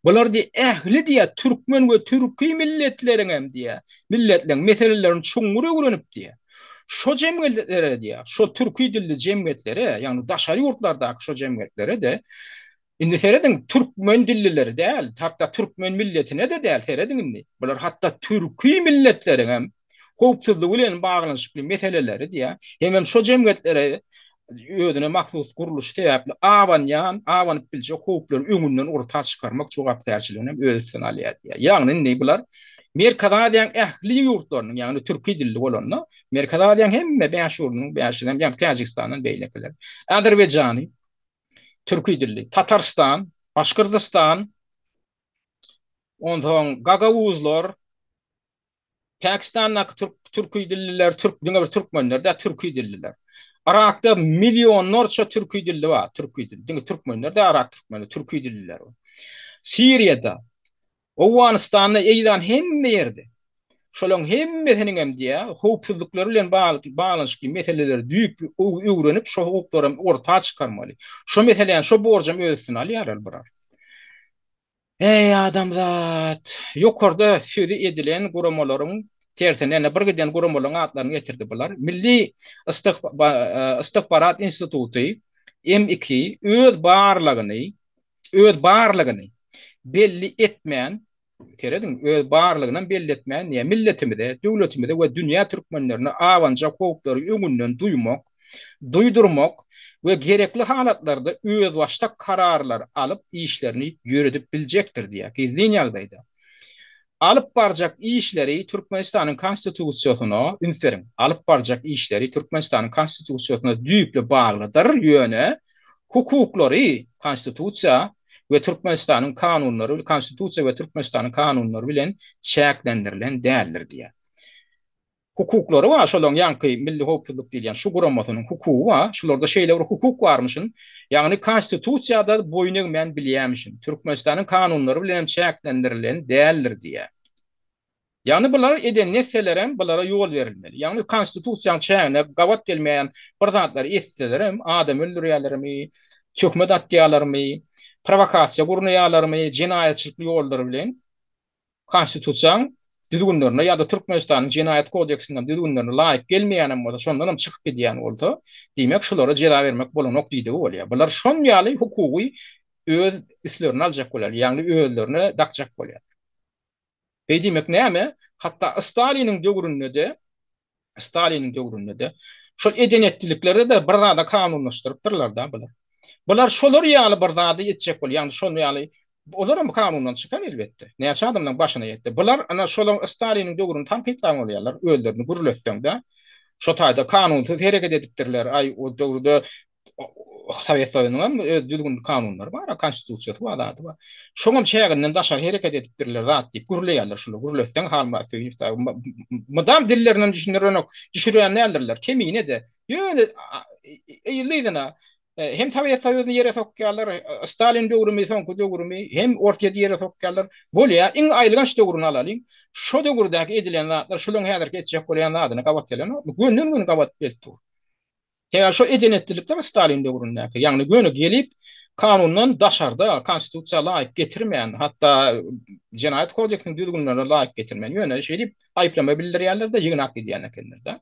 bular diýýär, ähli diýýär, türkmen we türki milletleriňem diýýär, milletleriň meselelerini çuňňur öwrenip diýýär, şo jemgyýetlere diýýär, şo türki dilli jemgyýetlere, ýagny daşary ýurtlardaky şo jemgyýetlere-de, indi serediň, türkmen dillileri däl, hatda türkmen milletine-de däl, serediň indi, bular hatda türki milletleriňem howpsuzlygy bilen baglanyşykly meseleleri diýýär, hemem şo jemgyýetlere özüne mahsus gurluşy sebäpli abanýan, abanyp biljek howplary öňünden orta çykarmak jogapkärçiligini hem öz üstüne alýar diýýär. Ýagny indi bular Merkezi Aziýanyň ähli ýurtlarynyň, ýagny türki dilli bolanda, Merkezi Aziýanyň hemme bäş ýurdunyň bäşisem, ýagny Täjigistandan beýlekiler, Azerbaýjany, türki dilli, Tatarstan, Başgyrdystan, onsoň Gagauzlar, Pakistandaky türk türki dilliler, türk diňe bir türkmenler däl, türki dilliler. Yrakda millionlarça türki dilli bar, türki dil. Diňe türkmenler däl, Yrak türkmeni, türki dilliler bar. Siriýada, Owganystanda, Eýran hemme ýerde. Şolaryň hemmesiniň hem diýä, howpsuzlyklary bilen bagly baglanyşykly meseleleri düýpli öwrenip, şo howplary hem orta çykarmaly. Şo meseläni, şo borjy hem öz üstüne alýarlar bular. Eý, adamzat! Ýokarda sözi edilen guramalaryň tersine, ine, bir giden guramalaryň atlaryny getirdi bular. Milli istihbarat instituty, M2, öz barlygyny, öz barlygyny belli etmän, Serediň, öz barlygynam belli etmän diýýär, milletimize, döwletimize we dünýä türkmenlerine abanjak howplary öňünden duýmak, duýdurmak we gerekli halatlarda özbaşdak kararlar alyp işlerini ýöredip biljekdir diýýär, gizlin ýagdaýda. Alyp barjak işleri Türkmenistanyň Konstitusiýasyna, üns beriň, alyp barjak işleri Türkmenistanyň Konstitusiýasyna düýpli baglydyr, ýöne hukuklary Konstitusiýa we Türkmenistanyň kanunlary, Konstitusiýa we Türkmenistanyň kanunlary bilen çäklendirilen däldir diýýär. Hukuklary bar şolaň ýaňky milli howpsuzlyk diýilýän şu guramasynyň hukugy bar. Şularda şeýle bir hukuk barmyşyn. Ýagny konstitusiýada boýun egmän bilýämişin. Türkmenistanyň kanunlary bilen hem çäklendirilen däldir diýýär. Ýagny bular eden etselerem bulara ýol berilmeli. Ýagny konstitusiýanyň çägine gabat gelmeýän bir zatlary etselerem adam öldürýärlermi, töhmet atýarlarmy, prowokasiýa gurnaýarlarmy, jenaýatçylykly ýollar bilen Konstitusiýanyň düzgünlerine ýa-da Türkmenistanyň Jenaýat kodeksiniň düzgünlerine laýyk gelmeýänem bolsa, şondanam çykyp gidýän bolsa, diýmek, şulara jeza bermek bolanok diýdigi bolýar. Bular şon ýaly hukugy öz üstlerine aljak bolýar, ýagny özlerine dakjak bolýar. Beý diýmek näme? Hatda Staliniň döwründe-de Staliniň döwründe-de şol eden-etdiliklerde-de bir zada kanunlaşdyrypdyrlar-da bular. Bular şolar ýaly bir zady etjek bolýar. Ýagny şol ýaly olaram kanundan çykan elbetde. Näçe adamlaryň başyna ýetdi. Bular ana şolaryň Staliniň döwrüni tankytlan bolýarlar. Özlerini gürletseň-de şo taýda kanunsyz hereket edipdirler. Aý o döwürde Sowet Soýuzynyň hem öz düzgün kanunlary bar, konstitusiýasy bar, zady bar. Şoňam çäginden daşary hereket edipdirler zat diýip gürleýärler şular. Gürletseň Halmyrat Söýünow dagy mydam dillerinden düşündirenok, düşürýän däldirler. Kemine-de. Ýöne yzly-yzyna hem Sowet Soýuzyny ýere sokýarlar, Stalin döwrümi, soňky döwrümi, hem Orsýeti ýere sokýarlar. Bolýar, iň aýylganç döwrüni alalyň. Şo döwürdäki edilen zatlar şularyň häzirki etjek bolýan zadyna gabat gelenokmy? Gönden-göni gabat gelip dur. Sebäbi şo eden-etdilikler Stalin döwründäki, ýagny göni gelip, kanundan daşarda, konstitusiýa laýyk getirmän, hatda jenaýat kodeksiniň düzgünlerine laýyk getirmän, ýöne şeýdip aýyplama bildirýärler-de, ýygnap gidýän ekenler-de.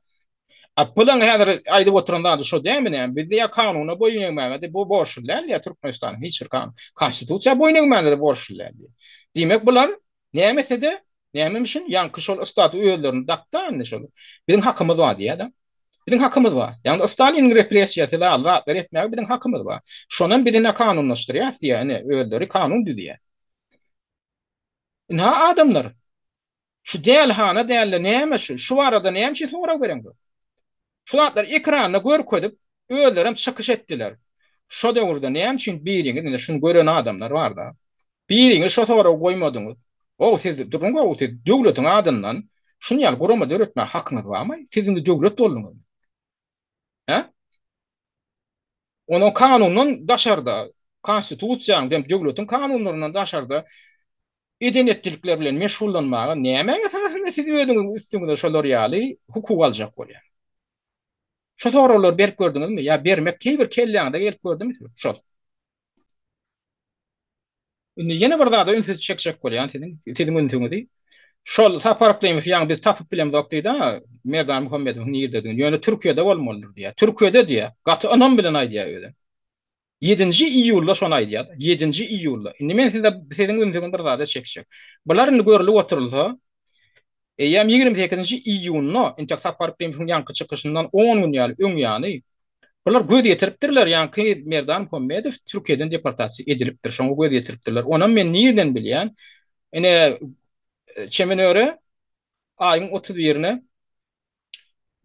A bulaň häzir aýdyp oturan zady şo dälmi näme? Bizde ýa kanuna boýun egmäge-de bu borçly däl ýa Türkmenistanyň hiç bir kanun, konstitusiýa boýun egmäne-de borçly däl diýýär. Diýmek bular näme etse-de, Nämemişin? Ýaňky şol ystady özlerini dakda indi şol. Biziň hakymyz bar diýýär-de. Biziň hakymyz bar. Ýagny Staliniň repressiýasy ýaly zatlar etmäge biziň hakymyz bar. Şonam biz ine kanunlaşdyrýas diýýär, ine özleri kanun düzýär. Ynha adamlar. Şu dälihana dälde näme şu? Şu barada näme üçin sorag bereňzok? Şu zatlary ekranda görkezip, özlerem çykyş etdiler. Şo döwürde näme üçin biriňiz, ine şuny gören adamlar bar-da, biriňiz şo soragy goýmadyňyz? Ow, siz duruň-ow, siz döwletiň adyndan şuny ýaly gurama döretmäge hakyňyz barmy? Siz indi döwlet bolduňyzmy? Hä? Onuň kanundan daşarda, konstitusiýanyň hem döwletiň kanunlaryndan daşarda eden-etdilikler bilen meşgullanmaga nämäň esasynda siz özüňiziň üstüňize şolar ýaly hukuk aljak bolýaňyz? Şu soraglary berip gördüňizmi? Ýa bermek bir kelläňize gelip gördümi şol? Indi ýene bir zada ünsi çekjek bolýan siziň, siziň ünsüňizi. Şol Sapar Yklymow ýaňy biz tapyp bilemzok diýdi-a, Merdan Muhammedowyň nirdedigini. Ýöne Türkiýede bolmalydyr diýýär. Türkiýede diýýär. Gaty ynam bilen aýdýar özem. Ýedinji iýulda şony aýdýar-da. Ýedinji iýulda. Indi men size siziň ünsüňizi bir zada çekjek. Bular indi görlüp oturylsa, eýýäm 28-nji iýunda, entek Sapar Yklymowyň ýaňky çykyşyndan on gün ýaly öň ýany, bular göz ýetiripdirler, ýaňky Merdan Muhammedow Türkiýeden deportasiýa edilipdir. Şoňa göz ýetiripdirler. Onam men nirden bilýän? Ine, Çemen öre aýyň 31-ine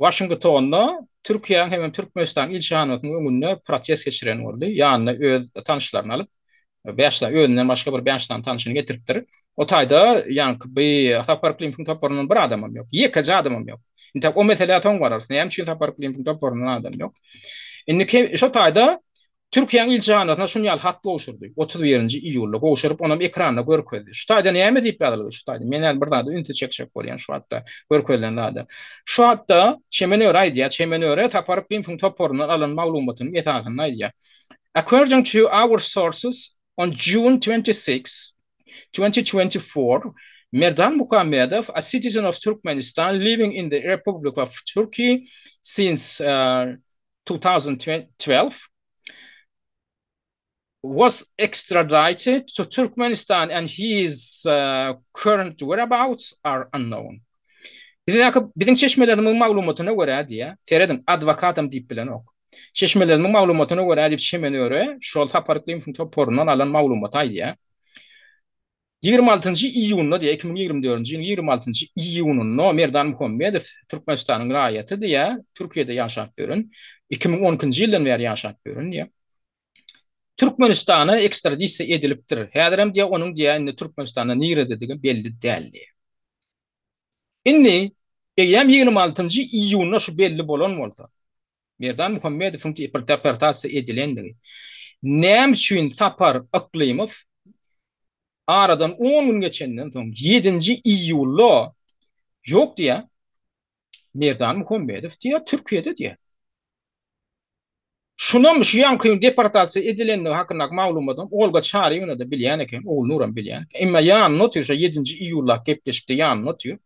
Waşingtonda Türkiýäniň hemem Türkmenistanyň ilçihanasynyň öňünde protest geçiren boldy. Ýanyna öz tanyşlaryny alyp, bäş sany özünden başga bir bäş sany tanyşyny getiripdir. O taýda ýaňky bi Sapar Yklymowyň toparyndan bir adamam ýok. Ýekeje adamam ýok. Intäk o meselä soň bararys. Näme üçin Sapar Yklymowyň toparyndan adam ýok? Indi şo taýda Türkiýäniň ilçihanasyna şuny ýaly hat gowşurdy. 31-nji iýulda gowşuryp, onam ekranda görkezdi. Şu taýda näme diýip ýazylgy şu taýda? Men häzir bir zada ünsi çekjek bolýan şu hatda görkezilen zada. Şu hatda Çemen Öre aýdýar. Çemen Öre Sapar Yklymowyň toparyndan alan maglumatynyň esasynda aýdýar. According to our sources, on June 26, 2024, Merdan Muhammedow, a citizen of Turkmenistan living in the Republic of Turkey since uh, 2012 was extradited to Turkmenistan and his uh, current whereabouts are unknown. Biziň biziň çeşmelerimiziň maglumatyna görä diýä, serediň, adwokatam diýip bilenok. Çeşmelerimiziň maglumatyna görä diýip Çemen öre şol Sapar Yklymowyň toparyndan alan maglumaty aýdýar. 26-njy iýunda diýýär, 2024-nji ýylyň 26-njy iýunynda Merdan Muhammedow Türkmenistanyň raýaty diýýär, Türkiýede ýaşap ýören, 2012-nji ýyldan bäri ýaşap ýören diýýär. Türkmenistana ekstradisiýa edilipdir. Häzirem diýýär, onuň diýýär, indi Türkmenistanda nirededigi belli däl diýýär. Indi eýýäm 26-njy iýunda şu belli bolan bolsa, Merdan Muhammedowyň deportasiýa edilendigi, näme üçin Sapar Yklymow aradan on gün geçenden soň, ýedinji iýulda ýok diýýär, Merdan Muhammedow diýýär, Türkiýede diýýär. Şunam şu ýaňky deportasiýa edilendigi hakyndaky maglumatam Olga Çaryýewna-da bilýän eken, Ogulnuram bilýän eken. Emma ýanynda otyr, şo ýedinji iýuldaky gepleşikde ýanynda otyr.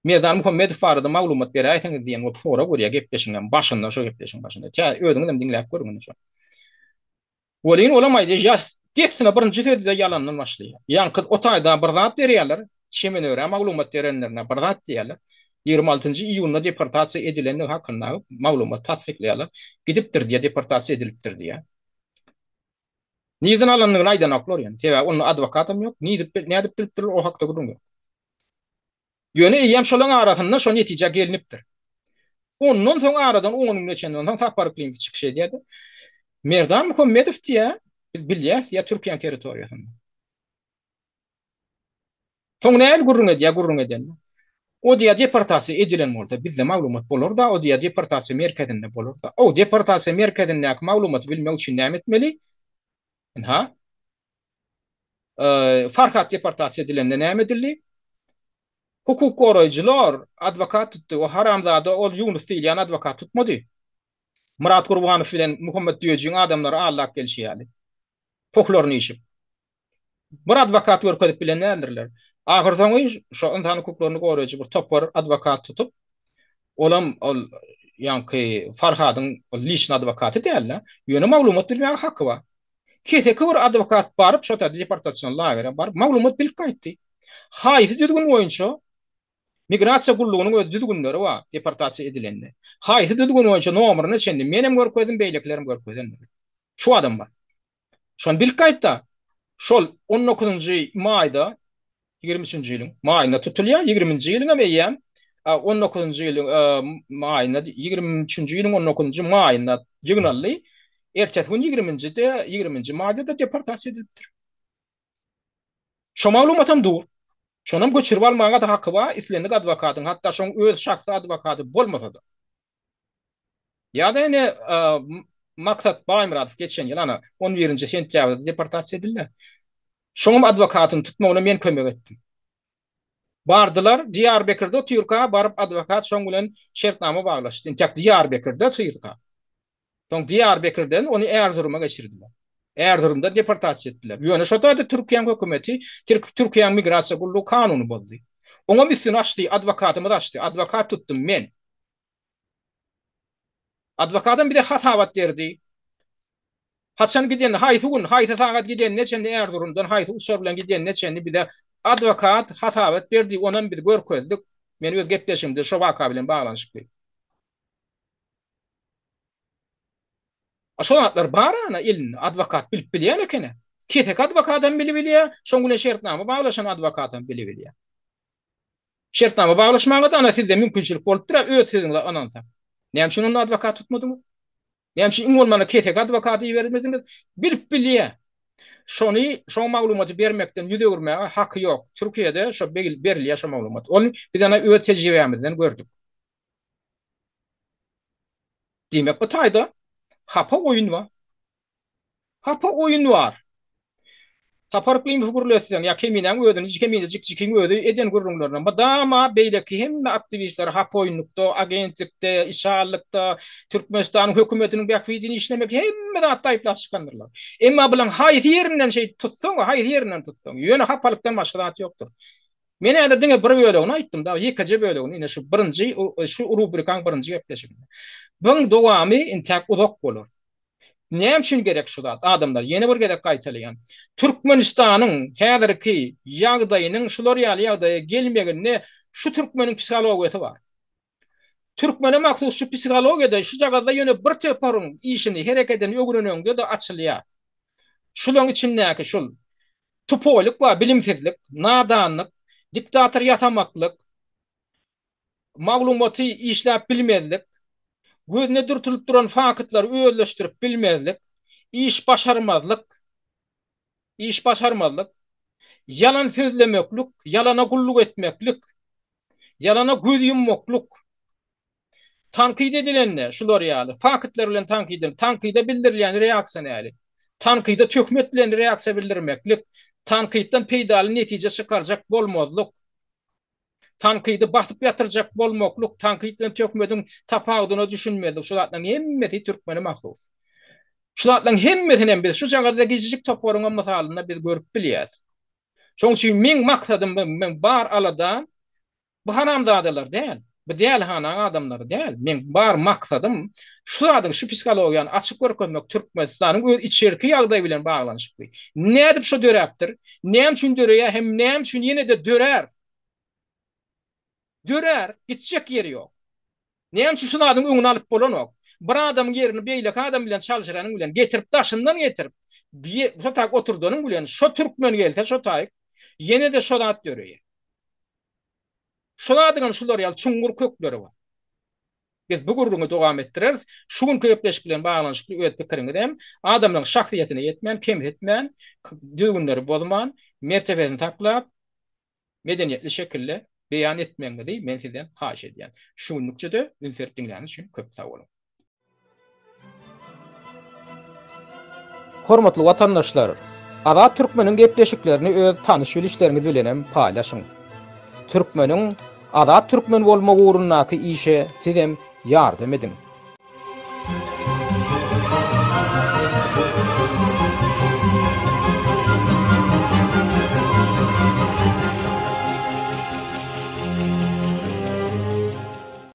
Merdan Muhammedow barada maglumat beräýseňiz diýen bolup sorag berýär gepleşigiň başynda, şo gepleşigiň başynda. Tä özüňizem diňläp görüň indi şo. Welin olam aýdýar, ýa dessine birinji sözde ýalandan başlaýar. Ýaňky o taýda bir zat berýärler, Çemenörä maglumat berenlerine bir zat diýýärler. 26-njy iýunda deportasiýa edilendigi hakyndaky maglumaty tassyklaýarlar. Gidipdir diýýär, deportasiýa edilipdir diýýär. Nirden alandygyny aýdanoklar ýöne. Sebäbi onda adwokatam ýok. Nidip, nädip bilipdirler o hakda gürrüň ýok. Ýöne eýýäm şolaň arasynda şo netijä gelnipdir. Ondan soň aradan on gün geçenden soň Sapar Yklimow çykyş edýär-de, Merdan Muhammedow diýýär, biz bilýäs diýýär, Türkiýäniň territoriýasynda. Soň nähili gürrüň edýär, gürrüň edende? O diýýär, deportasiýa edilen bolsa, bizde maglumat bolar-da, o diýýär, deportasiýa merkezinde bolar-da. O deportasiýa merkezindäki maglumaty bilmek üçin näme etmeli? Ynha, Farhat deportasiýa edilende näme edildi? Hukuk goraýjylar adwokat tutdy. O haramzada ol Ýunus diýilýän adwokat tutmady. Myrat Gurbanow bilen Muhammet Düýejiň adamlary aldap gelşi ýaly. Pohlaryny işip. Bir adwokat görkezip bilen däldirler. Ahyrsoňy şo ynsan hukuklaryny goraýjy bir topar adwokat tutup, olam ol ýaňky Farhadyň ol liçny adwokaty däl-de, ýöne maglumat bilmäge haky bar. Keseki bir adwokat baryp, şo taýda deportasion lagere baryp, maglumat bilip gaýtdy. Haýsy düzgün boýunça Migrasiýa gullugynyň öz düzgünleri bar, deportasiýa edilende. Haýsy düzgün boýunça nomeryna çenli menem görkezdim, beýlekilerem görkezendir. Şu adam bar. Şony bilip gaýtda. Şol on dokuzynjy maýda 23-nji ýylyň maýynda tutulýar, 20-nji ýylyňam eýýäm 19-njy ýylyň maýynda, 23-nji ýylyň 19-njy maýynda ýygnaldy. Ertesi gün 20-nji-de, 20-nji maýda-da deportasiýa edilipdir. Şo maglumatam dur. Şonam göçürip almaga-da haky bar islendik adwokatyň, hatda şoň öz şahsy adwokaty bolmasa-da. Ýa-da ine Maksat Baýmyradow geçen ýyl ana on birinji sentýabrda deportasiýa edildi. Şoňam adwokatyny tutmagyna men kömek etdim. Bardylar, Diýarbekirde otyrka baryp adwokat şoň bilen şertnama baglaşdy. Intäk Diýarbekirde otyrka. Soň Diýarbekirden ony Erzuruma geçirdiler. Erzurumda deportasiýa etdiler. Ýöne şo taýda Türkiýäň hökümeti, Türkiýäň migrasiýa gullugy kanuny bozdy. Oňam üstüni açdy, adwokatymyz açdy. Adwokat tutdum men. Adwokatam bize hasabat berdi. Haçan giden, haýsy gün, haýsy sagat gidenine çenli Erzurumdan haýsy uçar bilen gidenine çenli bize adwokat hasabat berdi, onam biz görkezdik. Men öz gepleşigimde şo waka bilen baglanyşykly. A şo zatlar bar ana elinde, adwokat bilip bilýän ekeni. Keseki adwokatam bilip bilýär, şoň bilen şertnama baglaşan adwokatam bilip bilýär. Şertnama baglaşmaga-da ana sizde mümkinçilik bolupdyr-a öz sözüňize ynansak. Näme üçin onda adwokat tutmadyňyz? Näme üçin iň bolmanda keseki adwokaty ibermediňiz? Bilip bilýä. Şony, şo maglumaty bermekden ýüz öwürmäge haky ýok. Türkiýede şo berilýär şo maglumat. Ony biz ana öz tejribämizden gördük. Diýmek bu taýda hapa oýun bar. Hapa oýun bar. Sapar Yklimowy gürletseň ýa Keminäň özüni Kemine Jikjikiň özi eden gürrüňlerine mydama beýleki hemme aktiwistler hapa oýunlykda, agentlikde, içalylykda, Türkmenistanyň hökümetiniň bähbidini işlemek hemme zatda aýyplap çykandyrlar. Emma bulaň haýsy ýerinden şeýdip tutsaň, haýsy ýerinden tutsaň, ýöne hapalykdan başga zat ýokdur. Men häzir diňe bir bölegini aýtdym, dagy ýekeje bölegini, ine şu birinji, şu rubrikaň birinji gepleşiginde. Buň dowamy intäk uzak bolar. Näme üçin gerek şu zat? Adamlar, ýene bir gezek gaýtalaýan. Türkmenistanyň häzirki ýagdaýynyň şular ýaly ýagdaýa gelmeginde şu türkmeniň psihologiýasy bar. Türkmene mahsus şu psihologiýada şujagazda ýöne bir toparyň işini, herekedini öwreneňde-de açylýar. Şulaň içindäki şul. Tupoýlyk bar, bilimsizlik, nadanlyk, diktator ýasamaklyk, maglumaty işläp bilmezlik, gözüne dürtülip duran faktlary özleşdirip bilmezlik, iş başarmazlyk, iş başarmazlyk, ýalan sözlemeklik, ýalana gulluk etmeklik, ýalana göz ýummaklyk, Tankyt edilende şular ýaly, faktlar bilen tankyt edilende, tankyda bildirilýän reaksiýa näli? Tankyda töhmet bilen reaksiýa bildirmeklik, tankytdan peýdaly netije çykarjak bolmazlyk, tankydy basyp ýatyrjak bolmaklyk, tankyt bilen töhmediň tapawudyna düşünmezlik, şu zatlaryň hemmesi türkmene mahsus. Şu zatlaryň hemmesini hem biz şujagazda gijijik toparyň hem mysalynda biz görüp bilýäris. Şonuň üçin meň maksadym, meň bar aladam Bu haramzadalar däl. Bu dälihanaň adamlary däl. Meň bar maksadym şu zadyň, şu psihologiýany açyp görkezmek Türkmenistanyň öz içerki ýagdaýy bilen baglanyşykly. Nädip şo döräpdir? Näme üçin döreýär hem näme üçin ýene-de dörär? Dörär, gitjek ýeri ýok. Näme üçin şu zadyň öňüni alyp bolanok? Bir adamyň ýerini beýleki adam bilen çalşyranyň bilen, getirip daşyndan getirip, şo taýyk oturdanyň bilen, şo türkmen gelse şo taýyk, ýene-de şo zat döreýär. Şo zadyňam şular ýaly çuňňur kökleri bar. Biz bu gürrüňi dowam etdireris. Şu günki gepleşik bilen baglanyşykly öz pikiriňizi hem adamlaryň şahsyýetine ýetmän, kemsitmän, düzgünleri bozman, mertebesini saklap, medeniýetli şekilde beýan etmegiňizi men sizden haýyş edýän. Şu günlükçe-de üns berip diňläniňiz üçin köp sag boluň. Hormatly watandaşlar! Azat Türkmeniň gepleşiklerini öz tanyş-bilişleriňiz bilenem paýlaşyň. Türkmeniň azat türkmen bolmagy ugrundaky işe sizem ýardam ediň.